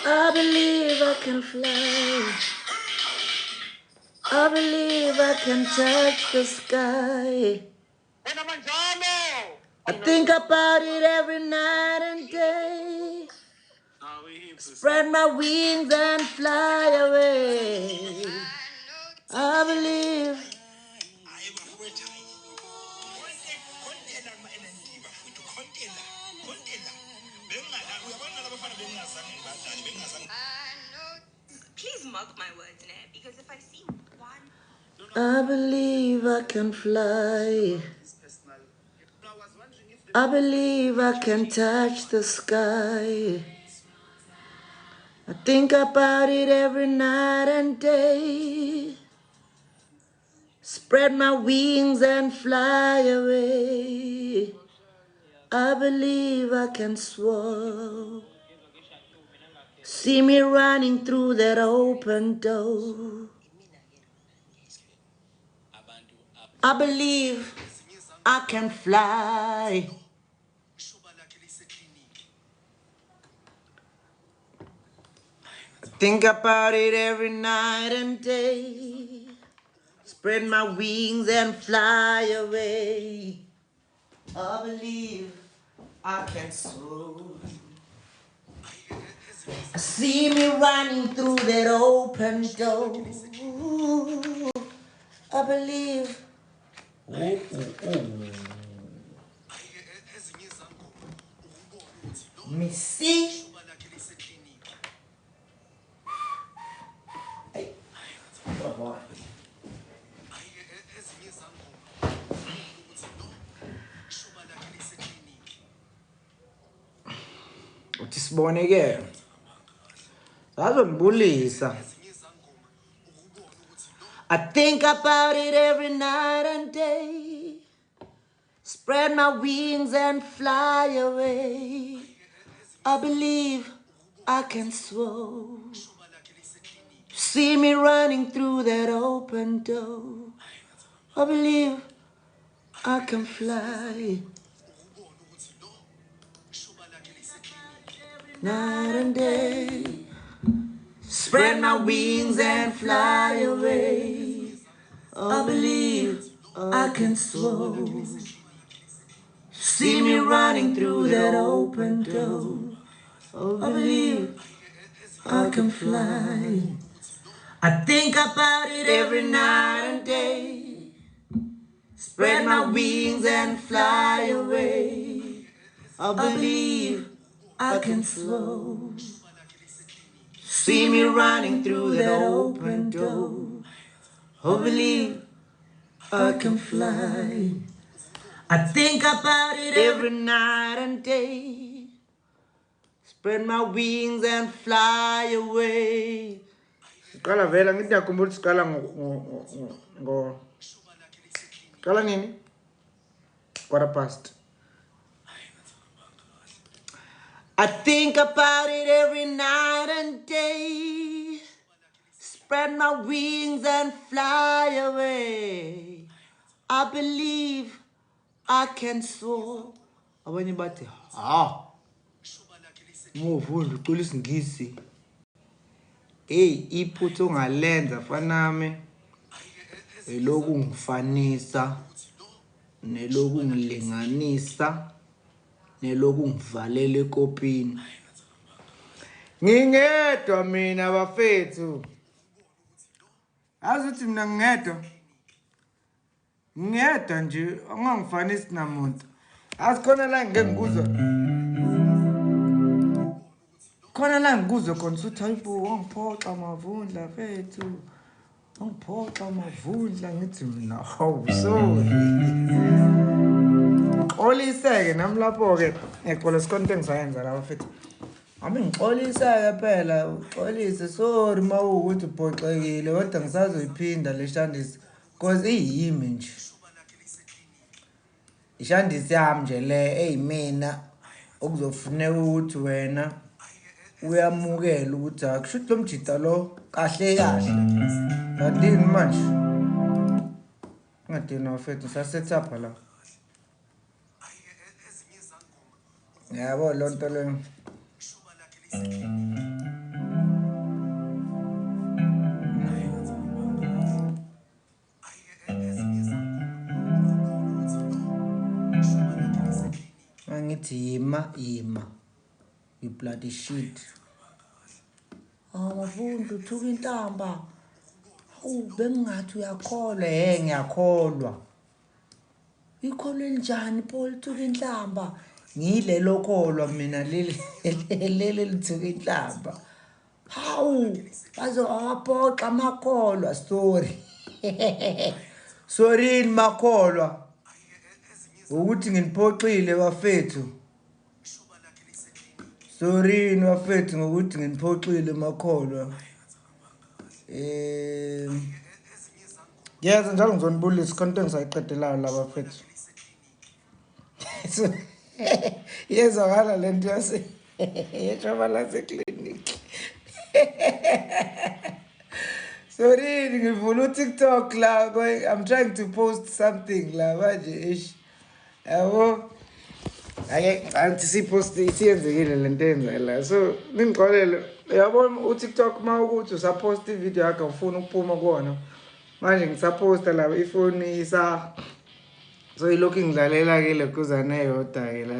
I believe I can fly. I believe I can touch the sky. I think about it every night and day. Spread my wings and fly away. I believe. Please mark my words, ne? Because if I see one. I believe I can fly. I believe I can touch the sky. I think about it every night and day. Spread my wings and fly away. I believe I can soar. See me running through that open door. I believe I can fly. I think about it every night and day. Spread my wings and fly away. I believe I can soar. See me running through that open door. I believe. Oh, oh, oh. Me see. Hey. Oh, uthi sibone ke. Sazonibulisa. I think about it every night and day. Spread my wings and fly away. I believe I can soar. See me running through that open door. I believe I can fly. Night and day. Spread my wings and fly away. I believe I can soar. See me running through that open door. I believe I can fly. I think about it every night and day. Spread my wings and fly away. I believe I can soar. See me running through that open door. I believe I can fly. I think about it every night and day. Spread my wings and fly away. Siqala vele ngithi ngiyakhumbula ukuthi siqala ngo qala nini? 1:15. I think about it every night and day. Spread my wings and fly away. I believe I can soar. Abanye bathi ha. Muvundla ucula isiNgisi. Hey, iphutha ongalenza fanami eloku ngifanisa neloku ngilinganisa neloku ngivalela ekopini. Ngingedwa mina bafethu. Azi ukuthi mina ngingedwa. Ngingedwa nje ungangifanisi namuntu. Azi khona la ngeke ngikuzwe. Khona la ngikuzwe khona usuthi hayibo wangiphoxa Mavundla fethu. Wangiphoxa Mavundla ngithi mina hawu sorry. Xoliseke nami lapho ke ngiyexolisa khona into engisayenza la bafethu. Ami ngixoliseke phela uxolise sorry mawukuthi uphoxekile kodwa ngisazoyiphinda le shandisi cause iyimi nje. Ishandisi yami nje le eyimina okuzofuneka ukuthi wena uyamukela ukuthi akusho ukuthi lo mjida lo kahle kahle. Ngadini manje? Ngadini bafethu ngisaset up la. Yabo lonto leyo. Mangithi yima, yima. You bloody shit. Ah, Mavundla uthuka inhlamba. Hawu, bengingathi uyakholwa. He, ngiyakholwa. Ikholwa elinjani pho lithuka inhlamba? Ngilelo kholwa mina leli leli lithuka inhlamba. Hawu, bazowaphoxa amakholwa, sorry. Sorry makholwa. Ukuthi nginiphoxile bafethu. Sorry bafethu ngokuthi nginiphoxile makholwa. Yes, njalo ngizonibulisa khona into engisayiqedelayo la bafethu. Iyezwakala le nto yase yeshoba laseklinikhi. Sorry, ngivula uTikTok la, I'm trying to post something la manje ish. Yabo. Ake angithi sipost isiyenzekile lento eyenzeka la. So ningixolele. Uyabona uTikTok uma ukuthi usapost ivideo yakho awufuni ukuphuma kuwona. Manje ngisaposta la ifoni isa so ilokhu ngidlalela ke lekhuzana eyodwa ke la.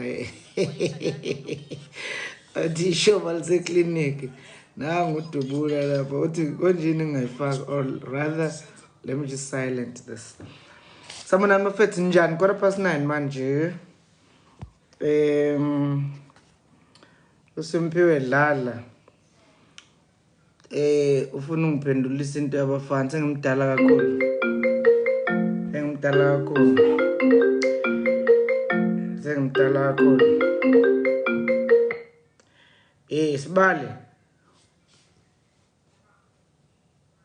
Athi ishoba liseklinikhi. Nangu udubula lapha uthi konjini ngingayifaki or rather let me just silent this. Sanibonani bafethu, ninjani? 9:15 manje. uSimphiwe Dladla. Ufuna ungiphendulisa into yabafana, sengimdala kakhulu. Sengimdala kakhulu. Sengimdala kakhulu. Sibale.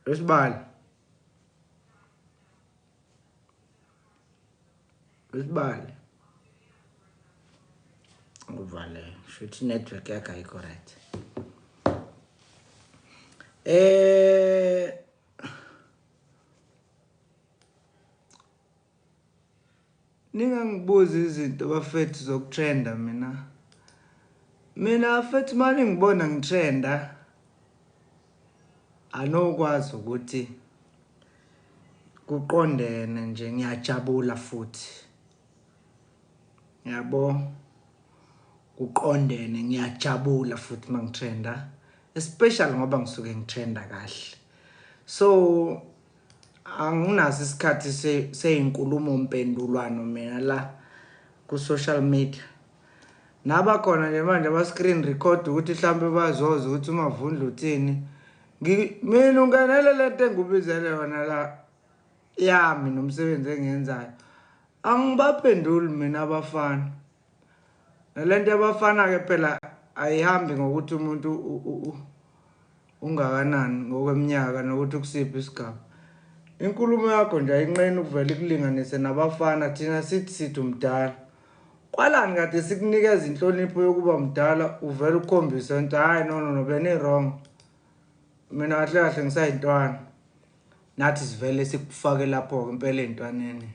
Sibale. Sibale. Uvale, shuthi network yakhe ayikho right. Ningangibuzi izinto bafethu zokutrenda mina. Mina bafethu manje ngibona ngitrenda anokwazi ukuthi kuqondene nje, ngiyajabula futhi. Yabo, kuqondene, ngiyajabula futhi mangitrenda, especially ngoba ngisuke ngitrenda kahle. So anginaso isikhathi seyinkulumo mpendulwano mina la ku social media. Nabakhona nje manje aba screen record ukuthi mhlambe bazoza ukuthi uMavundla uthini. Mina ungenele lento engubizele yona la yami nomsebenzi engiyenzayo. Angibaphenduli mina abafana. Nalento yabafana ke phela ayihambi ngokuthi umuntu ungakanani ngokweminyaka nokuthi ukusiphi isigaba. Inkulumo yakho nje ayinqeni ukuvela ikulinganise nabafana, thina sithi umdala. Kwalani kade sikunikeza inhlonipho yokuba mdala uvela ukukhombisa ukuthi hayi no no no beni wrong. Mina kahle kahle ngisayintwana. Nathi sivele sikufake lapho ke impela ey'ntwaneni.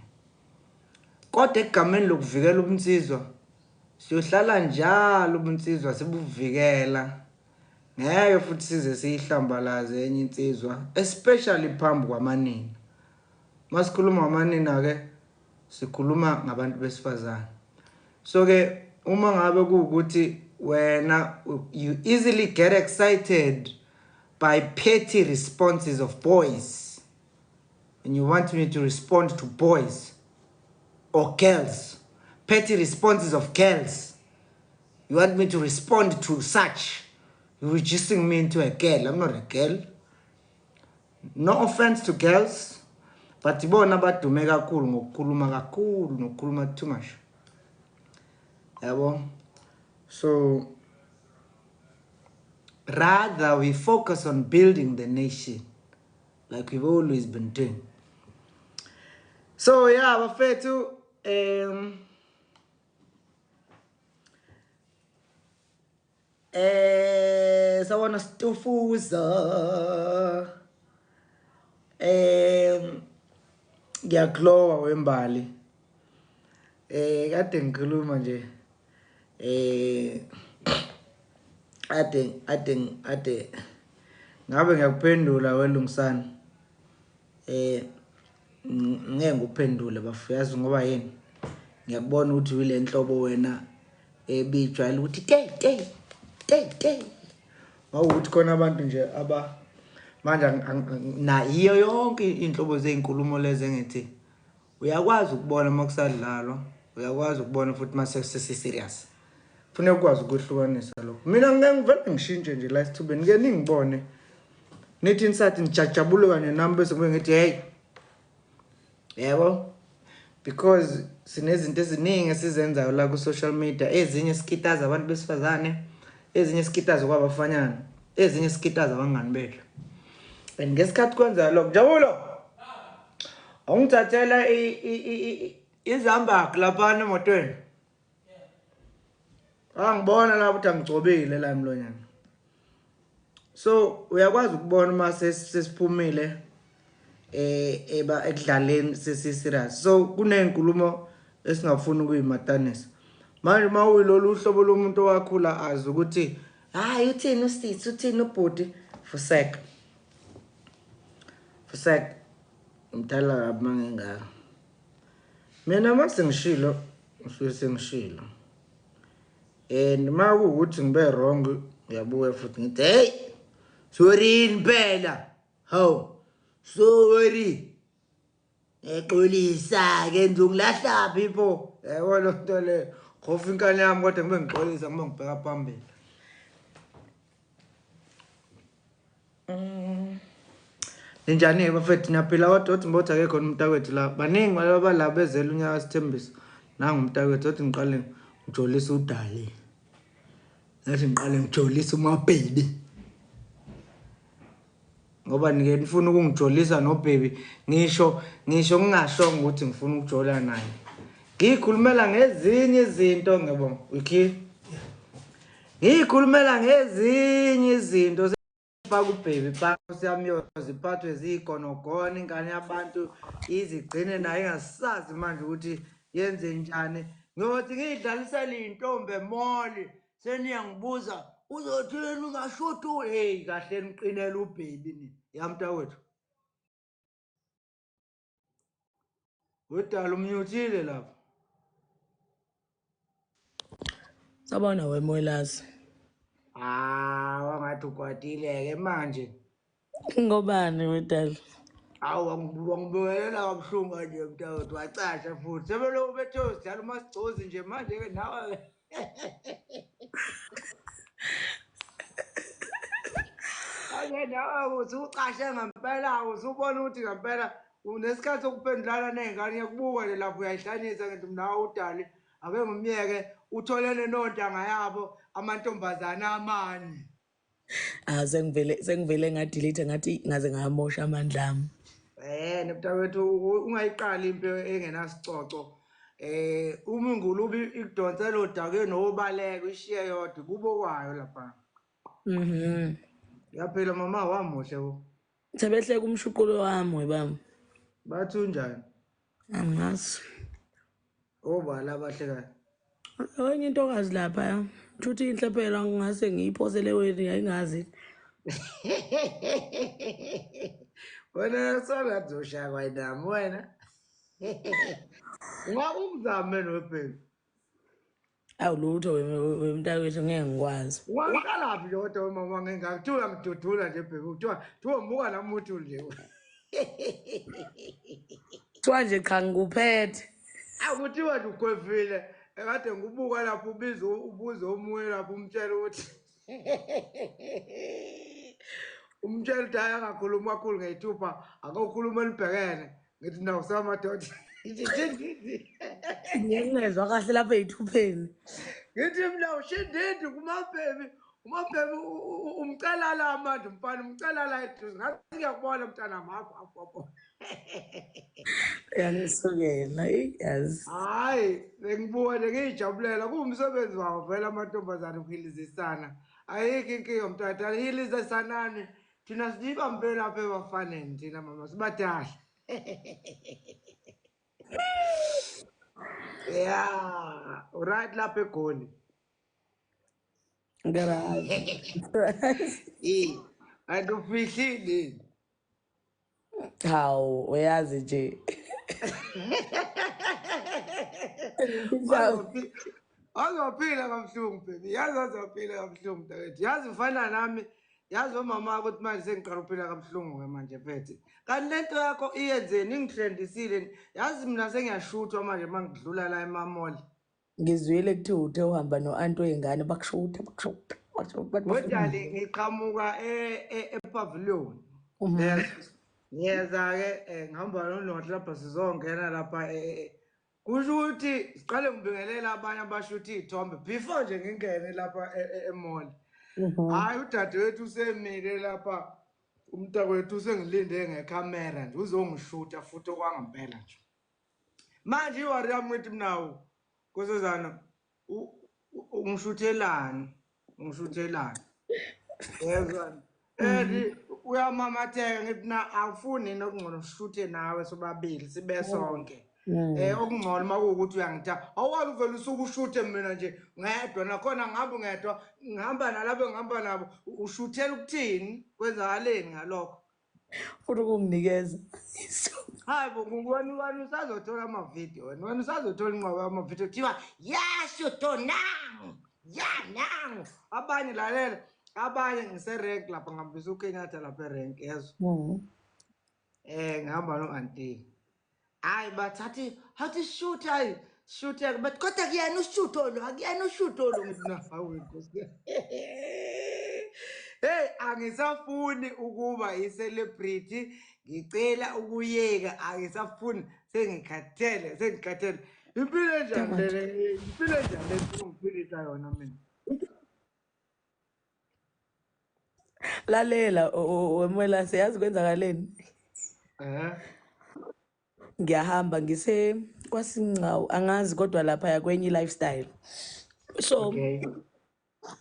Kodwa egameni lokuvikela ubunsizwa siyohlala njalo ubunsizwa sibuvikela. Ngeke futhi size siyihlambalaze enye insizwa, especially phambi kwamanina. Masikhuluma ngamanina ke sikhuluma ngabantu besifazane. So ke uma ngabe kuwukuthi wena you easily get excited by petty responses of boys and you want me to respond to boys or girls, petty responses of girls, you want me to respond to such, you're reducing me into a girl. I'm not a girl. No offense to girls, but ibona badume kakhulu ngokukhuluma kakhulu nokukhuluma too much. Yabo? So rather we focus on building the nation like we've always been doing. So yeah, bafethu, sawona Stufuza. Ngiyaglowa wembali. Kade ngikhuluma nje. Ade ngabe ngiyakuphendula welungisana. Ngeke ngikuphendule bafuyazi ngoba yini? Ngiyakubona ukuthi uyile nhlobo wena Ebijwayele ukuthi te te te te. Mawukuthi khona abantu nje aba manje na iyo yonke inhlobo zezinkulumo lezi engithi uyakwazi ukubona uma kusadlalwa, uyakwazi ukubona futhi uma sesi-serious. Kufuneka ukwazi ukuhlukanisa lokho. Mina ngeke ngivele ngishintshe nje la esithubeni, ngike ningibone. Nithi nisathi nijajabule kanye nami bese kube ngithi hey. Yebo. Because sinezinto eziningi esizenzayo la ku social media, ezinye sikitaza abantu besifazane, ezinye sikitaza kwabafanyana, ezinye sikitaza abangani bethu. And ngesikhathi kwenzeka lokho, Njabulo. Awungithathela izambak laphana emotweni. Angibona lapho ukuthi angigcobile la emlonyeni. So uyakwazi ukubona uma sesiphumile eba ekudlaleni sesi serious. So kunezinkulumo esingafuni ukuyimatanisa. Manje uma uyilolu hlobo lomuntu owakhula azi ukuthi hayi uthini usisi uthini ubhuti, fusek. Fusek. Ngimdala kabi mangingaka. Mina mase ngishilo ngisuke sengishilo. And uma kuwukuthi ngibe wrong ngiyabuya futhi ngithi hey sorry impela. Hawu sorry. Exolisa ke ngizongilahla phi pho? Yebo lo nto le. Khofa inkani yami kodwa ngibe ngixolisa ngibe ngibheka phambili. Ninjani-ke bafethu, niyaphila kodwa othi mbothi akekho umntakwethu la. Baningi balaba la bezela unyaka sithembiso. Nangu umntakwethu othi ngiqale ngijolise uDali. Ngathi ngiqale ngijolise uMabhebi. Ngoba nike nifuna ukungijolisa noBhebi, ngisho ngingashongo ukuthi ngifuna ukujola naye. Ngikhulumela ngezinye izinto ngiyabonga. Wiki. Ngikhulumela ngezinye izinto faka ubhebi phansi yami yoze iphathwe zigonogona ingane yabantu izigcine nayo ingasazi manje ukuthi yenze njani. Ngiyothi ngiyidlalisele iy'ntombi emoli seniyangibuza uzothini ungashuthi hey kahle niqinele ubhebi ni yamntakwethu. Wedala umnyuthile lapho. Sabona wemoyelazi. Ah, wangathi ukwatile-ke manje. Ngobani wedala? Awu wangibukelela kabuhlungu kanje mntakwethu wacasha futhi. Sebelokhu bethe sidlala umasigcozi nje manje-ke nawe. Manje nawe uthi ucashe ngempela usubona ukuthi ngempela unesikhathi sokuphendulana ney'ngane ngiyakubuka nje lapho uyayihlanyisa ngithi mina udali ake ngimyeke utholene nontanga yabo amantombazane amane. Ah sengivele ngadelete ngathi ngaze ngamosha amandla ami. Mntakwethu ungayiqali impi engenasicoco. Uma ingulube ikudonsela odakeni obaleka ishiye yodwa kubo kwayo lapha. Yaphela mama wamuhle wo. Sebehleka umshuqulo wami webami. Bathi unjani? Angazi. Obala abahlekayo. Enye intokazi lapha Thuthi inhle phela ngase ngiyiphosele weni ayingazi. Wena songathi uzoshaya kwayinami wena. Ungabe umzame nobheki. Awu lutho wemntakwethu ngeke ngikwazi. Waqalaphi nje kodwa mama ngengaka kuthiwa uyangidudula nje bheki kuthiwa muka namuthi nje. Kuthiwa nje cha ngikuphethe. Akuthiwa nje ugwevile ekade ngikubuka lapho ubiza ubuze omunye lapho umtshela ukuthi umtshela ukuthi hayi angakhulumi kakhulu ngeyithupha akokhuluma nibhekene ngithi nawu samadoda. Ngiyengezwa kahle lapha eyithupheni. Ngithi mina ushindindi kumabhebi umabhebi umcela la manje umfana umcela la eduze ngathi ngiyakubona mntana makho apho. Yangisukela yazi. Hayi bengibuka nje ngiyijabulela kuwumsebenzi wawo vele amantombazane ukuhilizisana. Ayikho inkinga mntwana hilizisanani thina sibambe lapha ebafaneni thina mama sibadala. Yeah, right lapha eGoli. Ngarazi. Eh, andufihlile. Hawu uyazi nje. Azophila kabuhlungu baby. Yazi azophila kabuhlungu mntakethu. Yazi ufana nami. Yazi umama ukuthi manje sengiqala ukuphila kabuhlungu ke manje mfethu. Kanti lento yakho iyenzeni ingitrendisile. Yazi mina sengiyashuthwa manje mangidlula la emamall. Ngizwile kuthiwa uthe uhamba no-anti wey'ngane bakushutha bakushutha bakushutha bathi bafuna Ngodali ngiqhamuka e-pavilion. Mhm. Yes. Ngiyeza-ke ngihamba noNohle lapha sizongena lapha kusho ukuthi siqale ngibingelela abanye abashutha iy'thombe before nje ngingene lapha e-mall. Mhm. Hhayi udadewethu usemile lapha, umntakwethu usengilinde ngekhamera nje uzongishutha futhi okwangempela nje. Manje iwari yami ngithi mina Nkosazana ungishuthelani? Ungishuthelani? Yezwa. And uyamamatheka ngithi na awufuni yini okungcono sishuthe nawe sobabili sibe sonke. Okungcono makuwukuthi uyangithanda. Awukwazi uvele usuke ushuthe mina nje ngedwa nakhona ngihambe ngedwa ngihamba nalabo engihamba nabo ushuthela ukuthini kwenzakaleni ngalokho. Futhi ukunginikeza. Hayi bo wena usazothola amavidiyo wena usazothola inqwaba yamavidiyo kuthiwa yashuto nangu ya nangu abanye lalela abanye ngiserenk lapha ngihambisa uKenyatta lapha erenk yezwa. Ngihamba no-anti. Hayi bathathi hathi shoot hayi shoot but kodwa kuyena ushutho lo akuyena ushutho lo ngithi na hawu inkosi. Hey angisafuni ukuba i-celebrity ngicela ukuyeka angisafuni sengikhathele impilo enjani le impilo enjani le ngiphilisa yona mina. Lalela wemwela siyazi kwenzakaleni. Ngiyahamba ngise kwaSingcawu angazi kodwa lapha kwenye lifestyle. So okay.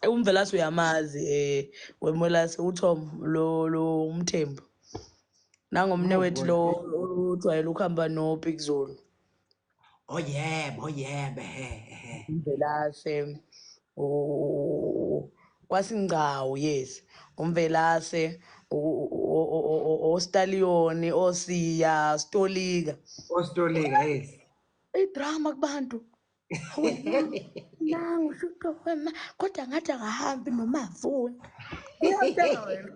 uMvelase uyamazi wemwelase uTom lo umthembu. Nangomne wethu lo ujwayele ukuhamba no Big Zulu. Oh yebo yebo he. uMvelase kwaSingcawu yes. uMvelase oStallion oSiya Stolika. Ostolika yes. Idrama kubantu. Nangu shutho wena kodwa ngathi akahambi noma avuni. Uyatshela wena.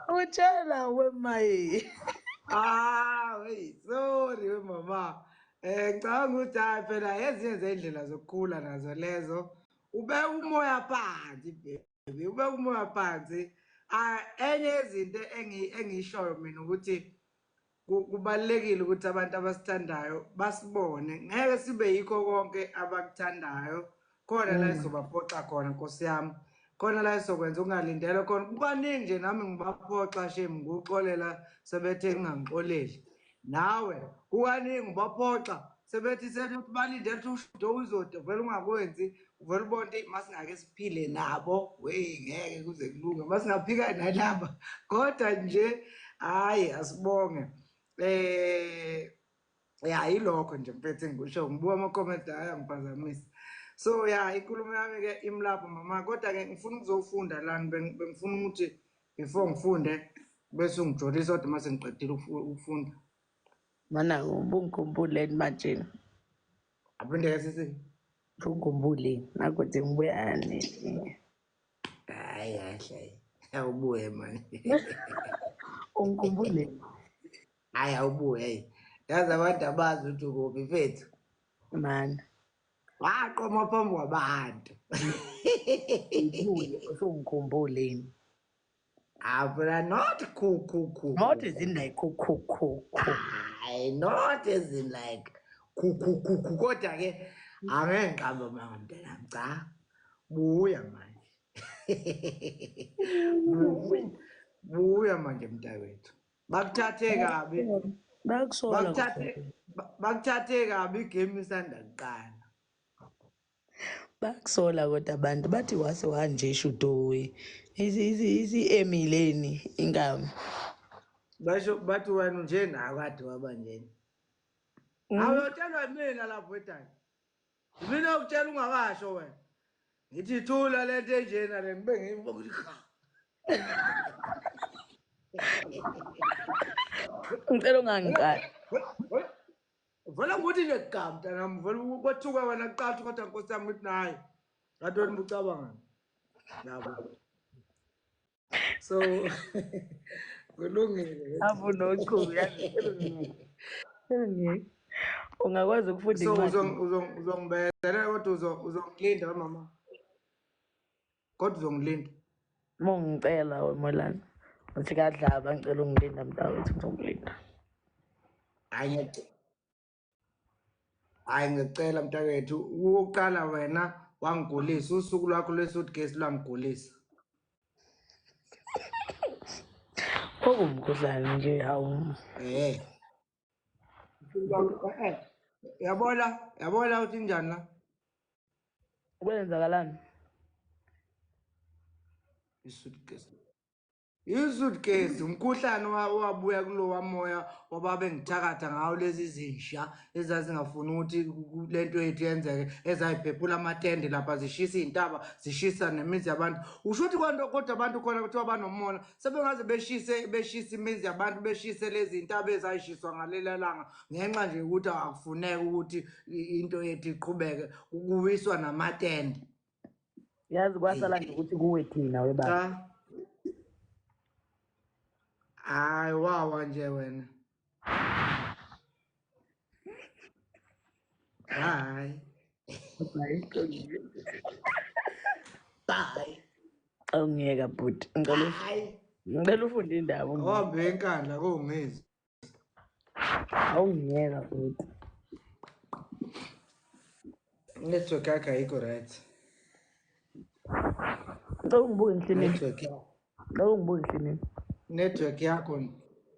Utshela wemaye. Ah, wey, sorry we mama. Ngicabanga ukuthi hayi phela ezinye zendlela zokukhula nazo lezo. Ubeka umoya phansi baby, ubeka umoya phansi. Enye yezinto engishoyo mina ukuthi kubalulekile ukuthi abantu abasithandayo basibone. Ngeke sibe yikho konke abakuthandayo. Khona la sizobaphoxa khona Nkosi yami. Khona la sizokwenza ungalindele khona. Kubaningi nje nami ngibaphoxa shame ngikuxolela sebethe ngingangixoleli. Nawe kukaningi ubaphoxa sebethi sethi balindele ukuthi ushudo uzode vele ungakwenzi uvele ubone ukuthi masingake siphile nabo wey ngeke kuze kulunge masingaphika nalaba kodwa nje hayi asibonge ya yilokho nje mfethu engikusho ngibuka ama comments aya ngiphazamisa. So ya inkulumo yami ke imlapho mama kodwa ke ngifuna ukuzofunda lana bengifuna ukuthi before ngifunde bese ungijolisa kodwa mase ngiqedile ukufunda. Mana ubungikhumbule manje. Aphinde ke sisi. Ungikhumbule nakuthi ngibuya nini. Hayi hayi. Awubuye manje. Ungikhumbule. Hayi awubuye hey. Yazi abantu abazi ukuthi ukuphi mfethu. Man. Waqoma phambi kwabantu. Ubuye usungikhumbule. Phela not ku ku ku. Not as in like ku ku ku ku. Hayi not as in like ku ku ku ku kodwa ke angeke ngiqambe manga mntanami cha. Buya manje. Buya manje mntakwethu. Bakuthathe kabi. Bakusola. Bakuthathe kabi igame isanda kuqala. Bakusola kodwa abantu bathi wase wanje shudoyi. Isi emileni ingami. Basho bathi wena nje nawe kade waba njena. Awuyotshelwa mina lapho edani. Mina ukutshela ungakasho wena. Ngithi thula lento enjena le ngibe ngibuka ukuthi cha. Ngicela ungangiqali. Vele ngokuthi nje ga mntanami, vele kwethuka wena kuqala kodwa nkosi yami ukuthi nayi. Ngathi wena ubucabangani. Yabo. So kulungile. Avo nochuku yazi. Kulungile. Ungakwazi ukufunda So incwadi. uzongibekezelela kodwa uzongilinda mama. Kodwa uzongilinda. Uma ungicela wemolana. Uthi kadlaba ngicela ungilinda mntakwethu ngizokulinda. Hayi hayi ngiyacela mntakethu, ukuqala wena wangigulisa, usuku lwakho lwesuitcase lwangigulisa. Okuwumkhuhlane nje hawu. Eh. Yabona, yabona ukuthi injani la? Kwenzakalani? Isuitcase. I-suitcase umkhuhlane owabuya kulowa moya wababe ngithakatha ngawo lezi zinja ezazingafuni ukuthi lento yethu yenzeke, ezayiphephula amatende lapha zishisa iy'ntaba zishisa nemizi yabantu. Usho ukuthi kwanto kodwa abantu khona kuthiwa banomona sebengaze beshise imizi yabantu, beshise lezi ntaba ezayishiswa ngalela langa ngenxa nje ukuthi akufuneki ukuthi into yethu iqhubeke, kuwiswa namatende. Yazi kwasala nje ukuthi kuwe thina webaba. Cha. Hayi wawa nje wena. Bye. Bye. Bye. Awungiyeka bhuti. Bye. Ngicela ufunde indaba. Awuhambe enkandla kongezi. Awungiyeka bhuti. Network yakho ayikho right. Ngicela ungibuke enhlinini. Network. Ngicela ungibuke enhlinini.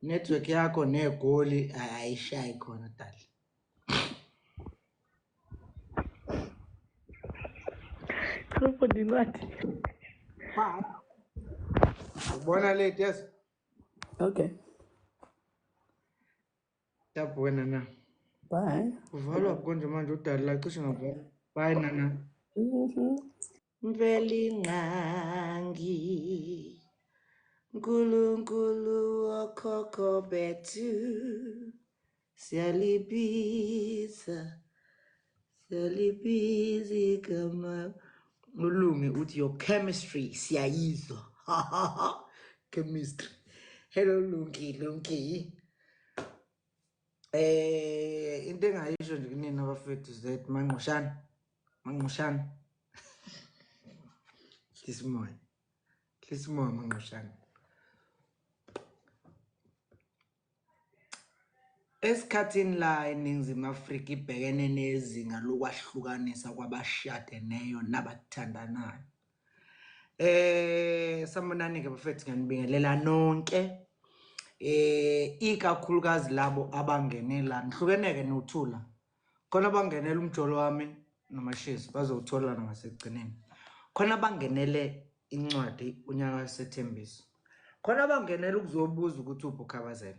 Network yakho negoli ayishayi khona dali. Ngicela ufunde incwadi. Bye. Ubona late yes. Okay. Tabu wena na. Bye. Uvalwa konje manje udali la cishe ngavala. Bye nana. Mvelinqangi Nkulunkulu wokhokho bethu siyalibiza siyalibiza igama. Ulungi uthi your chemistry siyayizwa. Chemistry. Hello Lungi Lungi. Into engayisho nje kunina abafethu Z manqoshana. Manqoshana. Hlisa umoya. Hlisa umoya manqoshana. Esikhathini la eNingizimu Afrika ibhekene nezinga lokwahlukanisa kwabashadeneyo nabathandanayo. Sanibonani ke bafethu, ngiyanibingelela nonke. Ikakhulukazi labo abangenela, nihlukeneke nothula. Khona abangenela umjolo wami noMashezi bazowutholana ngasekugcineni. Khona abangenele incwadi unyaka wesethembiso. Khona abangenela ukuzobuza ukuthi uphi uKhabazela.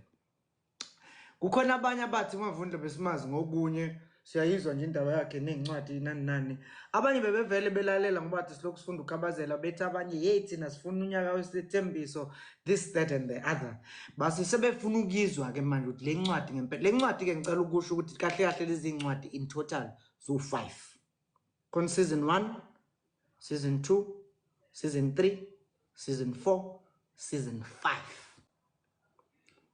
Kukhona abanye abathi uMavundla besimazi ngokunye, siyayizwa nje indaba yakhe nezincwadi nani nani. Abanye bebevele belalela ngoba bathi silokhu sifunda uKhabazela, bethi abanye hey thina sifuna unyaka wesethembiso, this that and the other. Base sebefuna ukuyizwa ke manje ukuthi le ncwadi ngempela. Le ncwadi ke ngicela ukusho ukuthi kahle kahle lezi ncwadi in total zo 5. Khona season 1, season 2, season 3, season 4, season 5.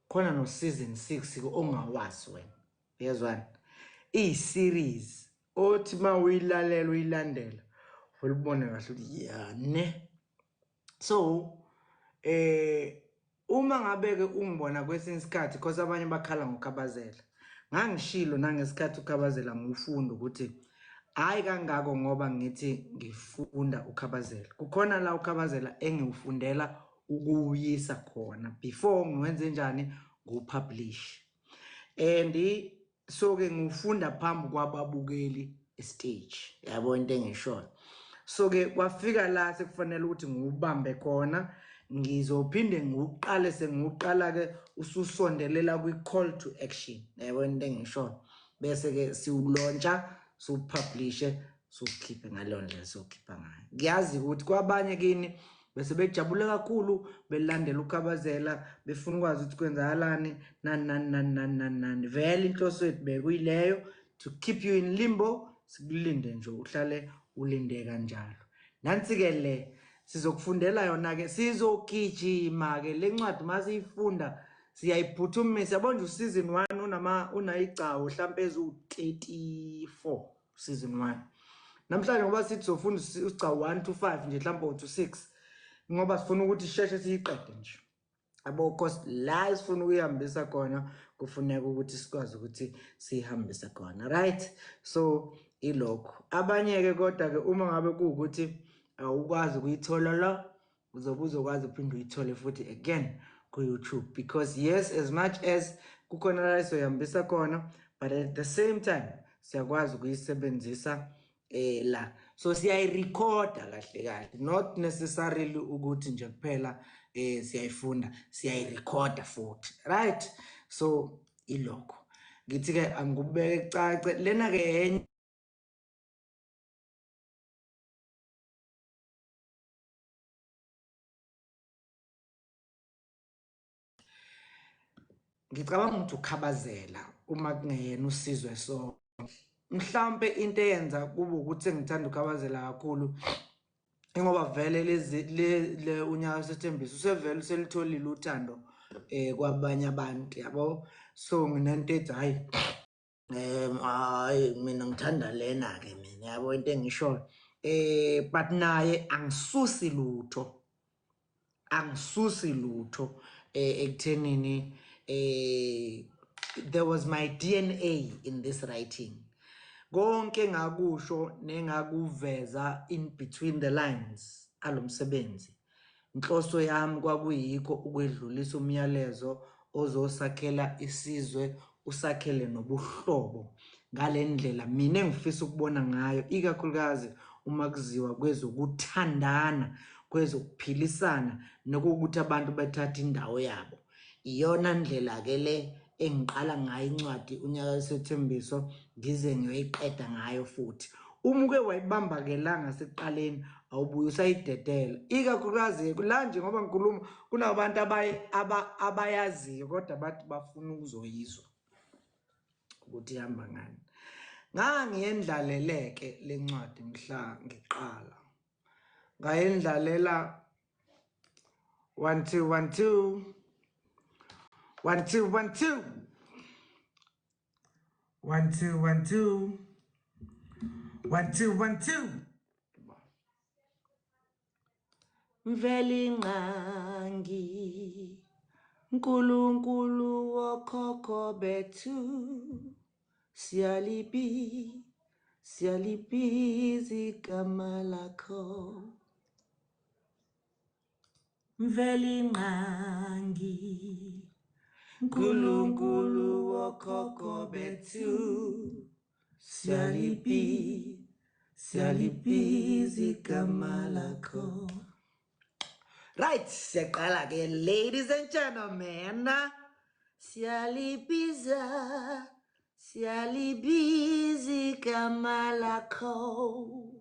Khona no season 6 ke ongawazi wena. Uyezwana? Iyi-series othi uma uyilalela uyilandela ulibone kahle ukuthi ya ne. So uma ngabe ke ungibona kwesinye isikhathi because abanye bakhala ngoKhabazela. Ngangishilo nangesikhathi uKhabazela ngufunda ukuthi hayi kangako ngoba ngithi ngifunda uKhabazela. Kukhona la uKhabazela engiwufundela ukuyisa khona before ngiwenze njani ngiwupublish. And so ke ngifunda phambi kwababukeli stage. Yabo into engishoyo. So ke kwafika la sekufanele ukuthi ngiwubambe khona, ngizophinde ngiwuqale sengiwuqala ke ususondelela kwi call to action. Yabo into engishoyo. Bese ke siwulauncha, siwupublishe, siwukhiphe ngaleyo ndlela siwukhipha ngayo. Ngiyazi ukuthi kwabanye kini Bese bejabule kakhulu belandela uKhabazela, befuna ukwazi ukuthi kwenzakalani nani nani nani nani nani nani. Vele inhloso yethu bekuyileyo, to keep you in limbo, sikulinde nje uhlale ulinde kanjalo. Nansi-ke le sizokufundela yona-ke, sizogijima-ke le ncwadi masiyifunda siyayiphuthumisa. Yabo nje useason 1 unayigcawu hlampe eziwu-34 season 1. Namhlanje ngoba sithi sofunda usigcawu 1 to 5 nje hlampe to 6, ngoba sifuna ukuthi sisheshe siyiqede nje. Yabo, cause la esifuna ukuyihambisa khona kufuneka ukuthi sikwazi ukuthi siyihambise khona, right? So ilokho. Abanye-ke kodwa-ke uma ngabe kuwukuthi awukwazi ukuyithola la, uzobe uzokwazi uphinde uyithole futhi again ku-YouTube, because yes, as much as kukhona la esizoyihambisa khona, but at the same time siyakwazi ukuyisebenzisa la. So siyayirekhoda kahle kahle, not necessarily ukuthi nje kuphela siyayifunda, siyayirekhoda futhi, right? So ilokho ngithi-ke angikubeke kucace lena-ke enye. Ngicabanga ukuthi uKhabazela uma kungeyena uSizwe so mhlampe into eyenza kube ukuthi ngithanda uKhabazela kakhulu ingoba vele lezi le unyaka wesethembiso usevele uselitholile uthando kwabanye abantu, yabo. So nginento ethi hayi hayi mina ngithanda lena ke mina, yabo into engishoyo. But naye angisusi lutho, angisusi lutho ekuthenini there was my DNA in this writing. Konke ngakusho nengakuveza in between the lines alomsebenzi, inhloso yami kwakuyikho ukwedlulisa umyalezo ozosakhela isizwe, usakhele nobuhlobo ngale ndlela mina engifisa ukubona ngayo, ikakhulukazi uma kuziwa kwezokuthandana, kwezokuphilisana, nokuthi abantu bathathe indawo yabo. Iyona ndlela ke le engiqala ngayo incwadi unyaka wesethembiso, ngize ngiyoyiqeda ngayo futhi. Uma uke wayibamba ke la ngasekuqaleni, awubuye usayidedela, ikakhulukazi la nje ngoba ngikhuluma kunabantu abayaziyo kodwa bathi bafuna ukuzoyizwa ukuthi ihamba ngani. Ngangiyendlaleleke le ncwadi mhla ngiqala, ngayendlalela 1 2 1 2 1 2 1 2 1 2 1 2 1 2 1 2. Mvelinqangi, Nkulunkulu wokhokho bethu, siyalibiza igama lakho. Mvelinqangi, Nkulunkulu wokhokho bethu, siyalibiza igama lakho. Right, siyaqala ke ladies and gentlemen. Siyalibiza, siyalibiza igama lakho.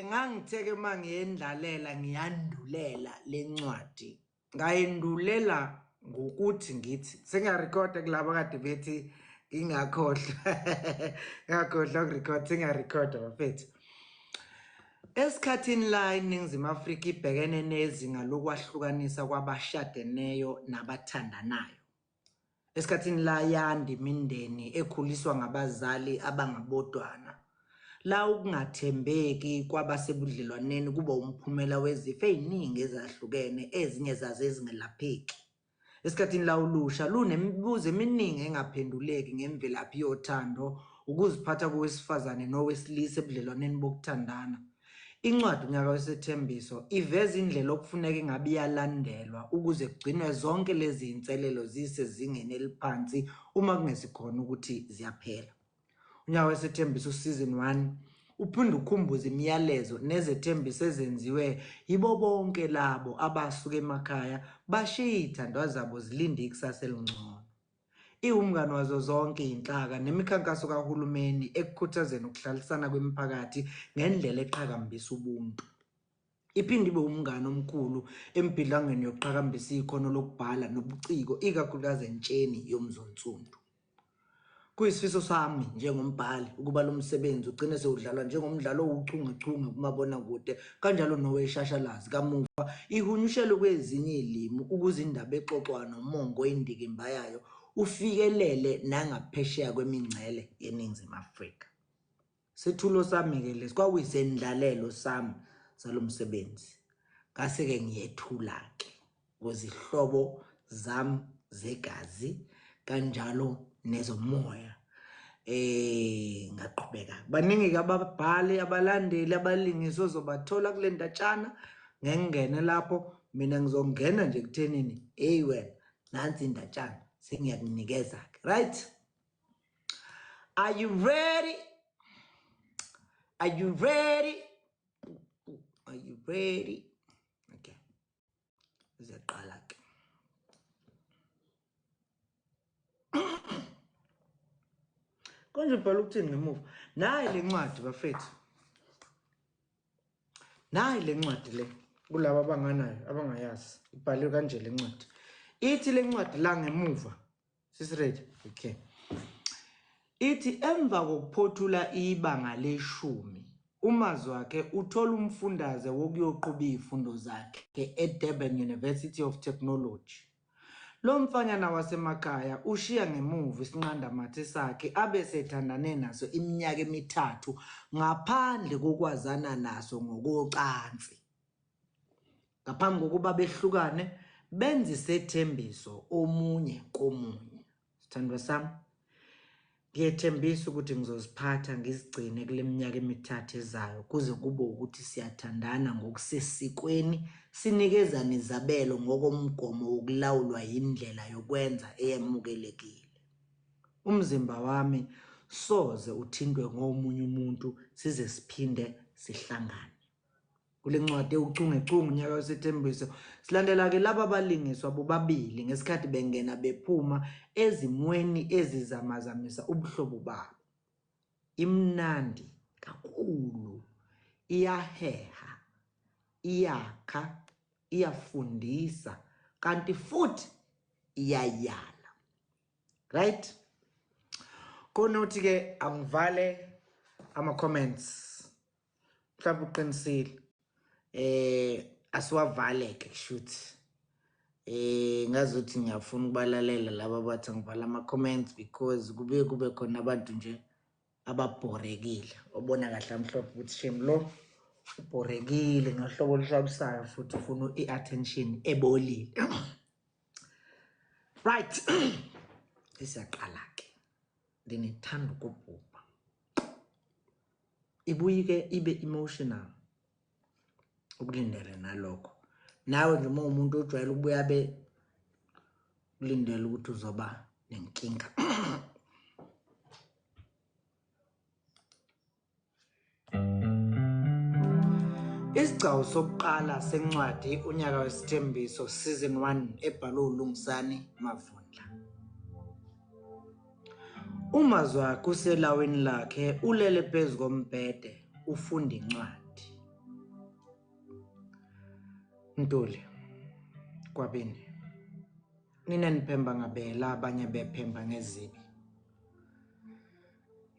Ngangitheke mangiyendlalela ngiyandulela lencwadi. Ngayendulela ngokuthi ngithi sengiyarekhoda kulabo kade bethi ngingakhohlwa. Ngakhohlwa ukurekhoda, sengiyarekhoda bafethu. Esikhathini la iNingizimu Afrika ibhekene nezinga lokwahlukanisa kwabashadeneyo nabathandanayo. Esikhathini la yanda imindeni ekhuliswa ngabazali abangabodwana. La ukungathembeki kwabasebudlelwaneni kuba umphumela wezifo eziningi ezahlukene, ezinye zazo ezingelapheki. Esikhathini la ulusha lunemibuzo eminingi engaphenduleki ngemvelaphi yothando, ukuziphatha kowesifazane nowesilisa ebudlelwaneni bokuthandana. Incwadi unyaka wesethembiso iveza indlela okufuneka ingabe iyalandelwa ukuze kugcinwe zonke lezi zinselelo zisezingeni eliphansi uma kungesikhona ukuthi ziyaphela. Unyaka wesethembiso season 1 uphinde ukhumbuze imiyalezo nezethembiso ezenziwe yibo bonke labo abasuka emakhaya bashiye iy'thandwa zabo zilinde ikusasa elingcono. Iwumngani wazo zonke iy'nhlaka nemikhankaso kahulumeni ekukhuthazeni ukuhlalisana kwemiphakathi ngendlela eqhakambisa ubuntu. Iphinde ibe umngani omkhulu embhidlangweni yokuqhakambisa ikhono lokubhala nobuciko ikakhulukazi entsheni yomzonsundu. Kuyisifiso sami njengombhali ukuba lo msebenzi ugcine sewudlalwa njengomdlalo owuchungechunge kumabonakude kanjalo noweshashalazi. Kamuva ihunyushelwe kwezinye izilimi ukuze indaba exoxwayo nomongo wendikimba yayo ufikelele nangaphesheya kwemingcele yeNingizimu Afrika. Sethulo sami-ke lesi kwakuyisendlalelo sami salo msebenzi. Ngase-ke ngiyethula-ke kwezihlobo zami zegazi kanjalo nezomoya. Ngaqhubeka. Baningi-ke ababhali, abalandeli, abalingisi ozobathola kule ndatshana. Ngeke ngingene lapho, mina ngizongena nje ekuthenini, eyi wena, nansi indatshana, sengiyakunikeza-ke. Right? Are you ready? Are you ready? Are you ready? Okay. Ziyaqala ke. Konje ubhala ukuthini ngemuva? Nayi le ncwadi bafethu. Nayi le ncwadi le kulabo abanganayo abangayazi. Ibhaliwe kanje le ncwadi. Ithi le ncwadi la ngemuva. Sisiready? Okay. Ithi emva kokuphothula ibanga leshumi uMazwakhe uthola umfundaze wokuyoqhuba izifundo zakhe eDurban University of Technology. Lo mfanyana wasemakhaya ushiya ngemuva isinqandamathe sakhe abe sethandane naso iminyaka emithathu ngaphandle kokwazana naso ngokocansi. Ngaphambi kokuba behlukane benza isethembiso omunye komunye. Sithandwa sami, ngiyethembisa ukuthi ngizoziphatha ngizigcine kule minyaka emithathu ezayo kuze kube ukuthi siyathandana ngokusesikweni, sinikezane izabelo ngokomgomo wokulawulwa yindlela yokwenza eyamukelekile. Umzimba wami soze uthintwe ngomunye umuntu size siphinde sihlangane. Kule ncwadi ewuchungechunge unyaka wesethembiso silandela-ke laba balingiswa bobabili ngesikhathi bengena bephuma ezimweni ezizamazamisa ubuhlobo babo. Imnandi kakhulu, iyaheha, iyakha, iyafundisa kanti futhi iyayala. Right? Kona uthi-ke angivale ama-comments. Mhlawumbe uqinisile. Asiwavale ke kushuthi. Ngazuthi ngiyafuna ukubalalela laba abathi ngivala ama-comments because kubuye kube khona abantu nje ababhorekile. Obona kahle amhlophe ukuthi shame lo ubhorekile ngohlobo oluhlabisayo futhi ufuna i-attention ebolile. Right. Siyaqala ke. Ndinithanda ukubhubha. Ibuye-ke ibe emotional ukulindele nalokho. Nawe nje uma uwumuntu ojwayele ukubuya abe ulindele ukuthi uzoba nenkinga. Isigcawu sokuqala sencwadi Unyaka Wesithembiso Season 1 ebhalwe uLungisani Mavundla. UMazwakhe uselawini lakhe ulele phezu kombhede ufunda incwadi. Ntuli, Gwabini, nina niphemba ngabela abanye bephemba ngezibi.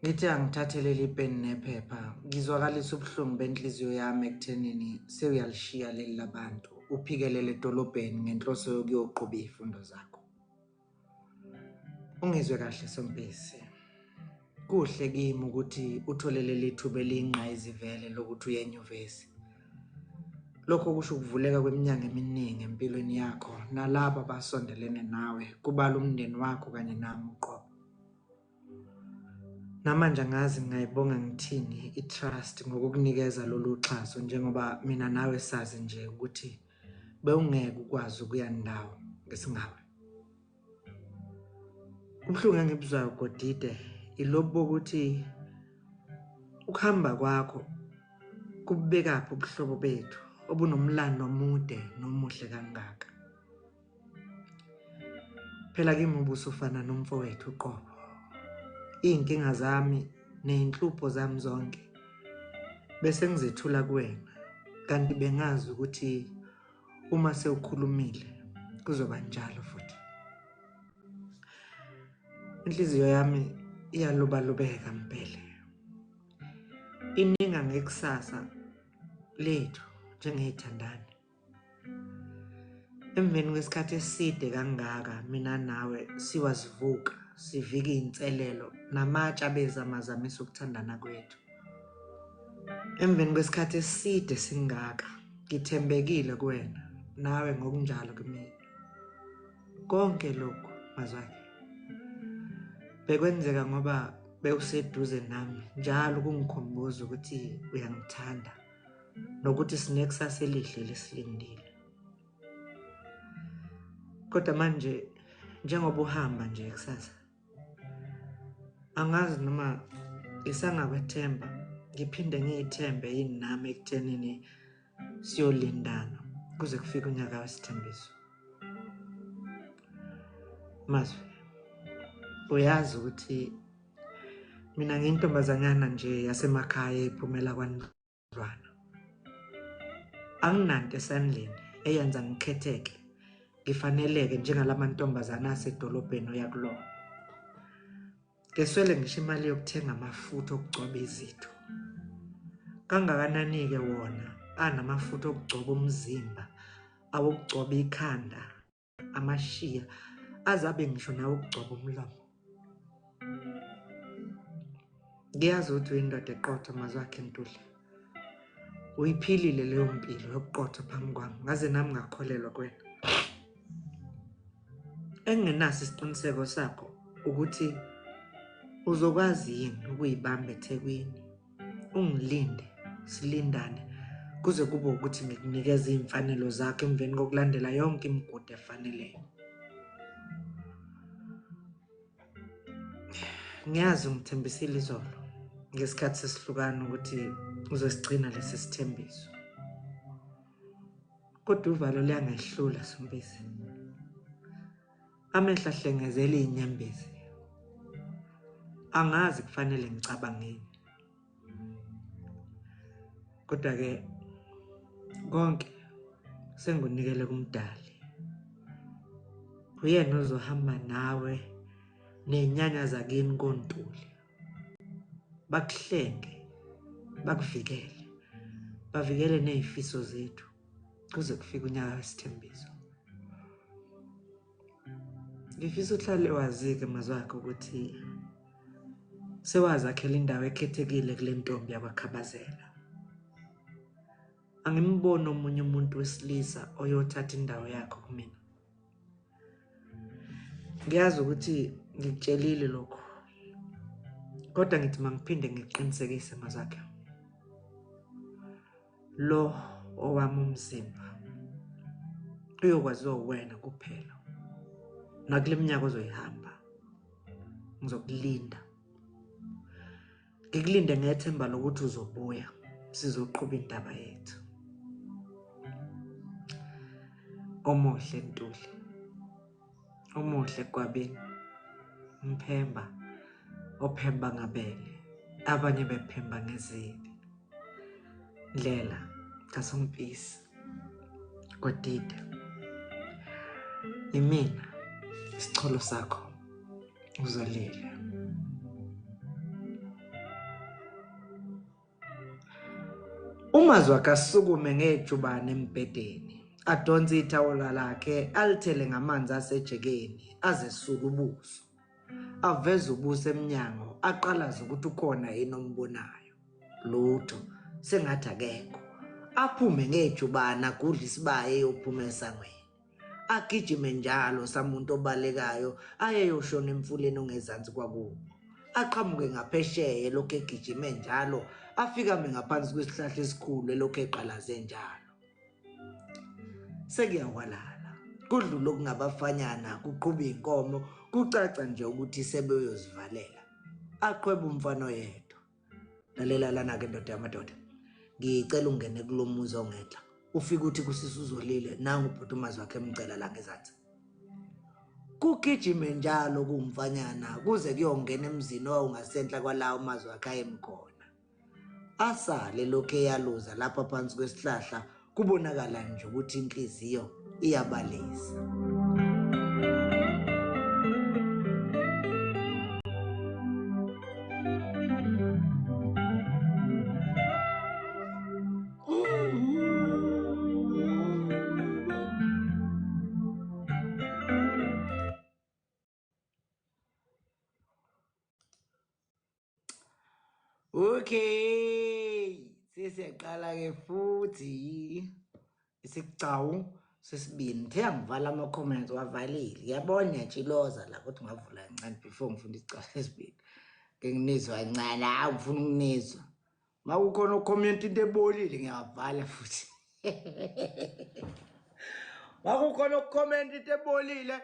Ngithi angithathe leli peni nephepha ngizwakalisa ubuhlungu benhliziyo yami ekuthenini sewuyalishiya leli labantu uphikelele edolobheni ngenhloso yokuyoqhuba izifundo zakho. Ungizwe kahle Sompisi. Kuhle kimi ukuthi uthole leli thuba eliyingqayizivele lokuthi uye enyuvesi. Lokho kusho ukuvuleka kweminyango eminingi empilweni yakho nalabo abasondelene nawe, kubala umndeni wakho kanye nami uqobo. Namanje angazi ngingayibonga ngithini i-trust ngokukunikeza lolu xhaso njengoba mina nawe sazi nje ukuthi bewungeke ukwazi ukuya ndawo ngesingawe. Ubuhlungu engibuzwayo Godide ilobu bokuthi ukuhamba kwakho kububekaphi ubuhlobo bethu obunomlando omude nomuhle kangaka. Phela kimi ubusufana nomfowethu uqobo. Iy'nkinga zami ney'nhlupho zami zonke bese ngizethula kuwena. Kanti bengazi ukuthi uma sewukhulumile kuzoba njalo futhi. Inhliziyo yami iyalubalubeka mpele. Ininga ngekusasa lethu njengey'thandani. Emveni kwesikhathi eside kangaka mina nawe siwazivuka sivika iy'nselelo namatshe abezamazamisa ukuthandana kwethu. Emveni kwesikhathi eside singaka ngithembekile kuwena nawe ngokunjalo kumina. Konke lokhu mazwakhe bekwenzeka ngoba bewuseduze nami njalo kungikhumbuza ukuthi uyangithanda nokuthi sinekusasa elihle lesilindile. Kodwa manje njengoba uhamba nje kusasa angazi noma ngisangakwethemba ngiphinde ngiyithembe yini nami ekuthenini siyolindana kuze kufike unyaka wesithembiso. Mazwi, uyazi ukuthi mina ngiyintombazanyana nje yasemakhaya ephumela kwaNdlwana. Anginanto esandleni eyenza ngikhetheke ngifaneleke njengalamantombazane asedolobheni oya kulona. Ngeswele ngisho imali yokuthenga amafutha okugcoba izitho. Kangakanani-ke wona anamafutha okugcoba umzimba, awokugcoba ikhanda, amashiya, azabe ngisho nawokugcoba umlomo. Ngiyazi ukuthi uyindoda eqotho Mazwakhe Ntuli. Uyiphilile leyo mpilo yobuqotho phambi kwami, ngaze nami ngakholelwa kuwena. Engingenaso isiqiniseko sakho ukuthi uzokwazi yini ukuyibamba eThekwini ungilinde silindane kuze kube ukuthi ngikunikeza iy'mfanelo zakho emveni kokulandela yonke imigudu efaneleyo. Ngiyazi ungithembisile izolo ngesikhathi sesihlukana ukuthi uzosigcina lesi sithembiso. Kodwa uvalo luyangehlula Sompisi. Amehlo ahlengezela iy'nyembezi. Angazi kufanele ngicabangeni. Kodwa-ke konke sengikunikele kuMdali. Uyena ozohamba nawe ney'nyanya zakini koNtuli. Bakuhlenge, bakuvikele, bavikele ney'fiso zethu kuze kufike unyaka wesithembiso. Ngifisa uhlale wazi-ke mazwakhe ukuthi sewazakhela indawo ekhethekile kule ntombi yakwaKhabazela. Angimboni omunye umuntu wesilisa oyothatha indawo yakho kumina. Ngiyazi ukuthi ngikutshelile lokhu kodwa ngithi mangiphinde ngikuqinisekise mazwakhe. Lo owami umzimba uyokwaziwa uwena kuphela nakule minyaka ozoyihamba ngizokulinda ngikulinde ngethemba lokuthi uzobuya sizoqhuba indaba yethu. Omuhle Ntuli, omuhle Gwabini, Mphemba ophemba ngabele abanye bephemba ngezibi. Ndlela kaSompisi Godide, imina isicholo sakho uzolile. Umazwi akasukume ngejubane embhedeni, adonse ithawula lakhe alithele ngamanzi asejekeni azesule ubuso. Aveze ubuso emnyango aqalaze ukuthi ukhona yini ombonayo. Lutho, sengathi akekho. Aphume ngejubane agudle isibaya eyophuma esangweni. Agijime njalo samuntu obalekayo ayeyoshona emfuleni ongezansi kwakubo. Aqhamuke ngaphesheya elokhu egijime njalo afike ame ngaphansi kwesihlahla esikhulu elokhu eqalaze njalo. Sekuyawalala. Kudlula okungabafanyana kuqhuba iy'nkomo kucaca nje ukuthi sebeyozivalela. Aqhwebe umfana oyedwa. Lalela lana-ke ndoda yamadoda. Ngicela ungene kulo muzi ongenhla. Ufike uthi kusisi uzolile nangu ubhuti umazi wakhe emcela la ngezansi. Kugijime njalo kuwumfanyana kuze kuyongena emzini owawungasenhla kwalawo mazwi wakhe ayemkhona. Asale lokhu eyaluza lapha phansi kwesihlahla, kubonakala nje ukuthi inhliziyo iyabalisa. Okay, sesiyaqala-ke futhi isigcawu sesibili. Ngithe angivala ama-comments, wavalile. Ngiyabona ngiyatshiloza la kodwa ngavula kancane before ngifunda isigcawu sesibili. Ke nginizwa kancane, hawu ngifuna ukunizwa. Uma kukhona ucomment into ebolile ngiyavala futhi. Uma kukhona ucomment into ebolile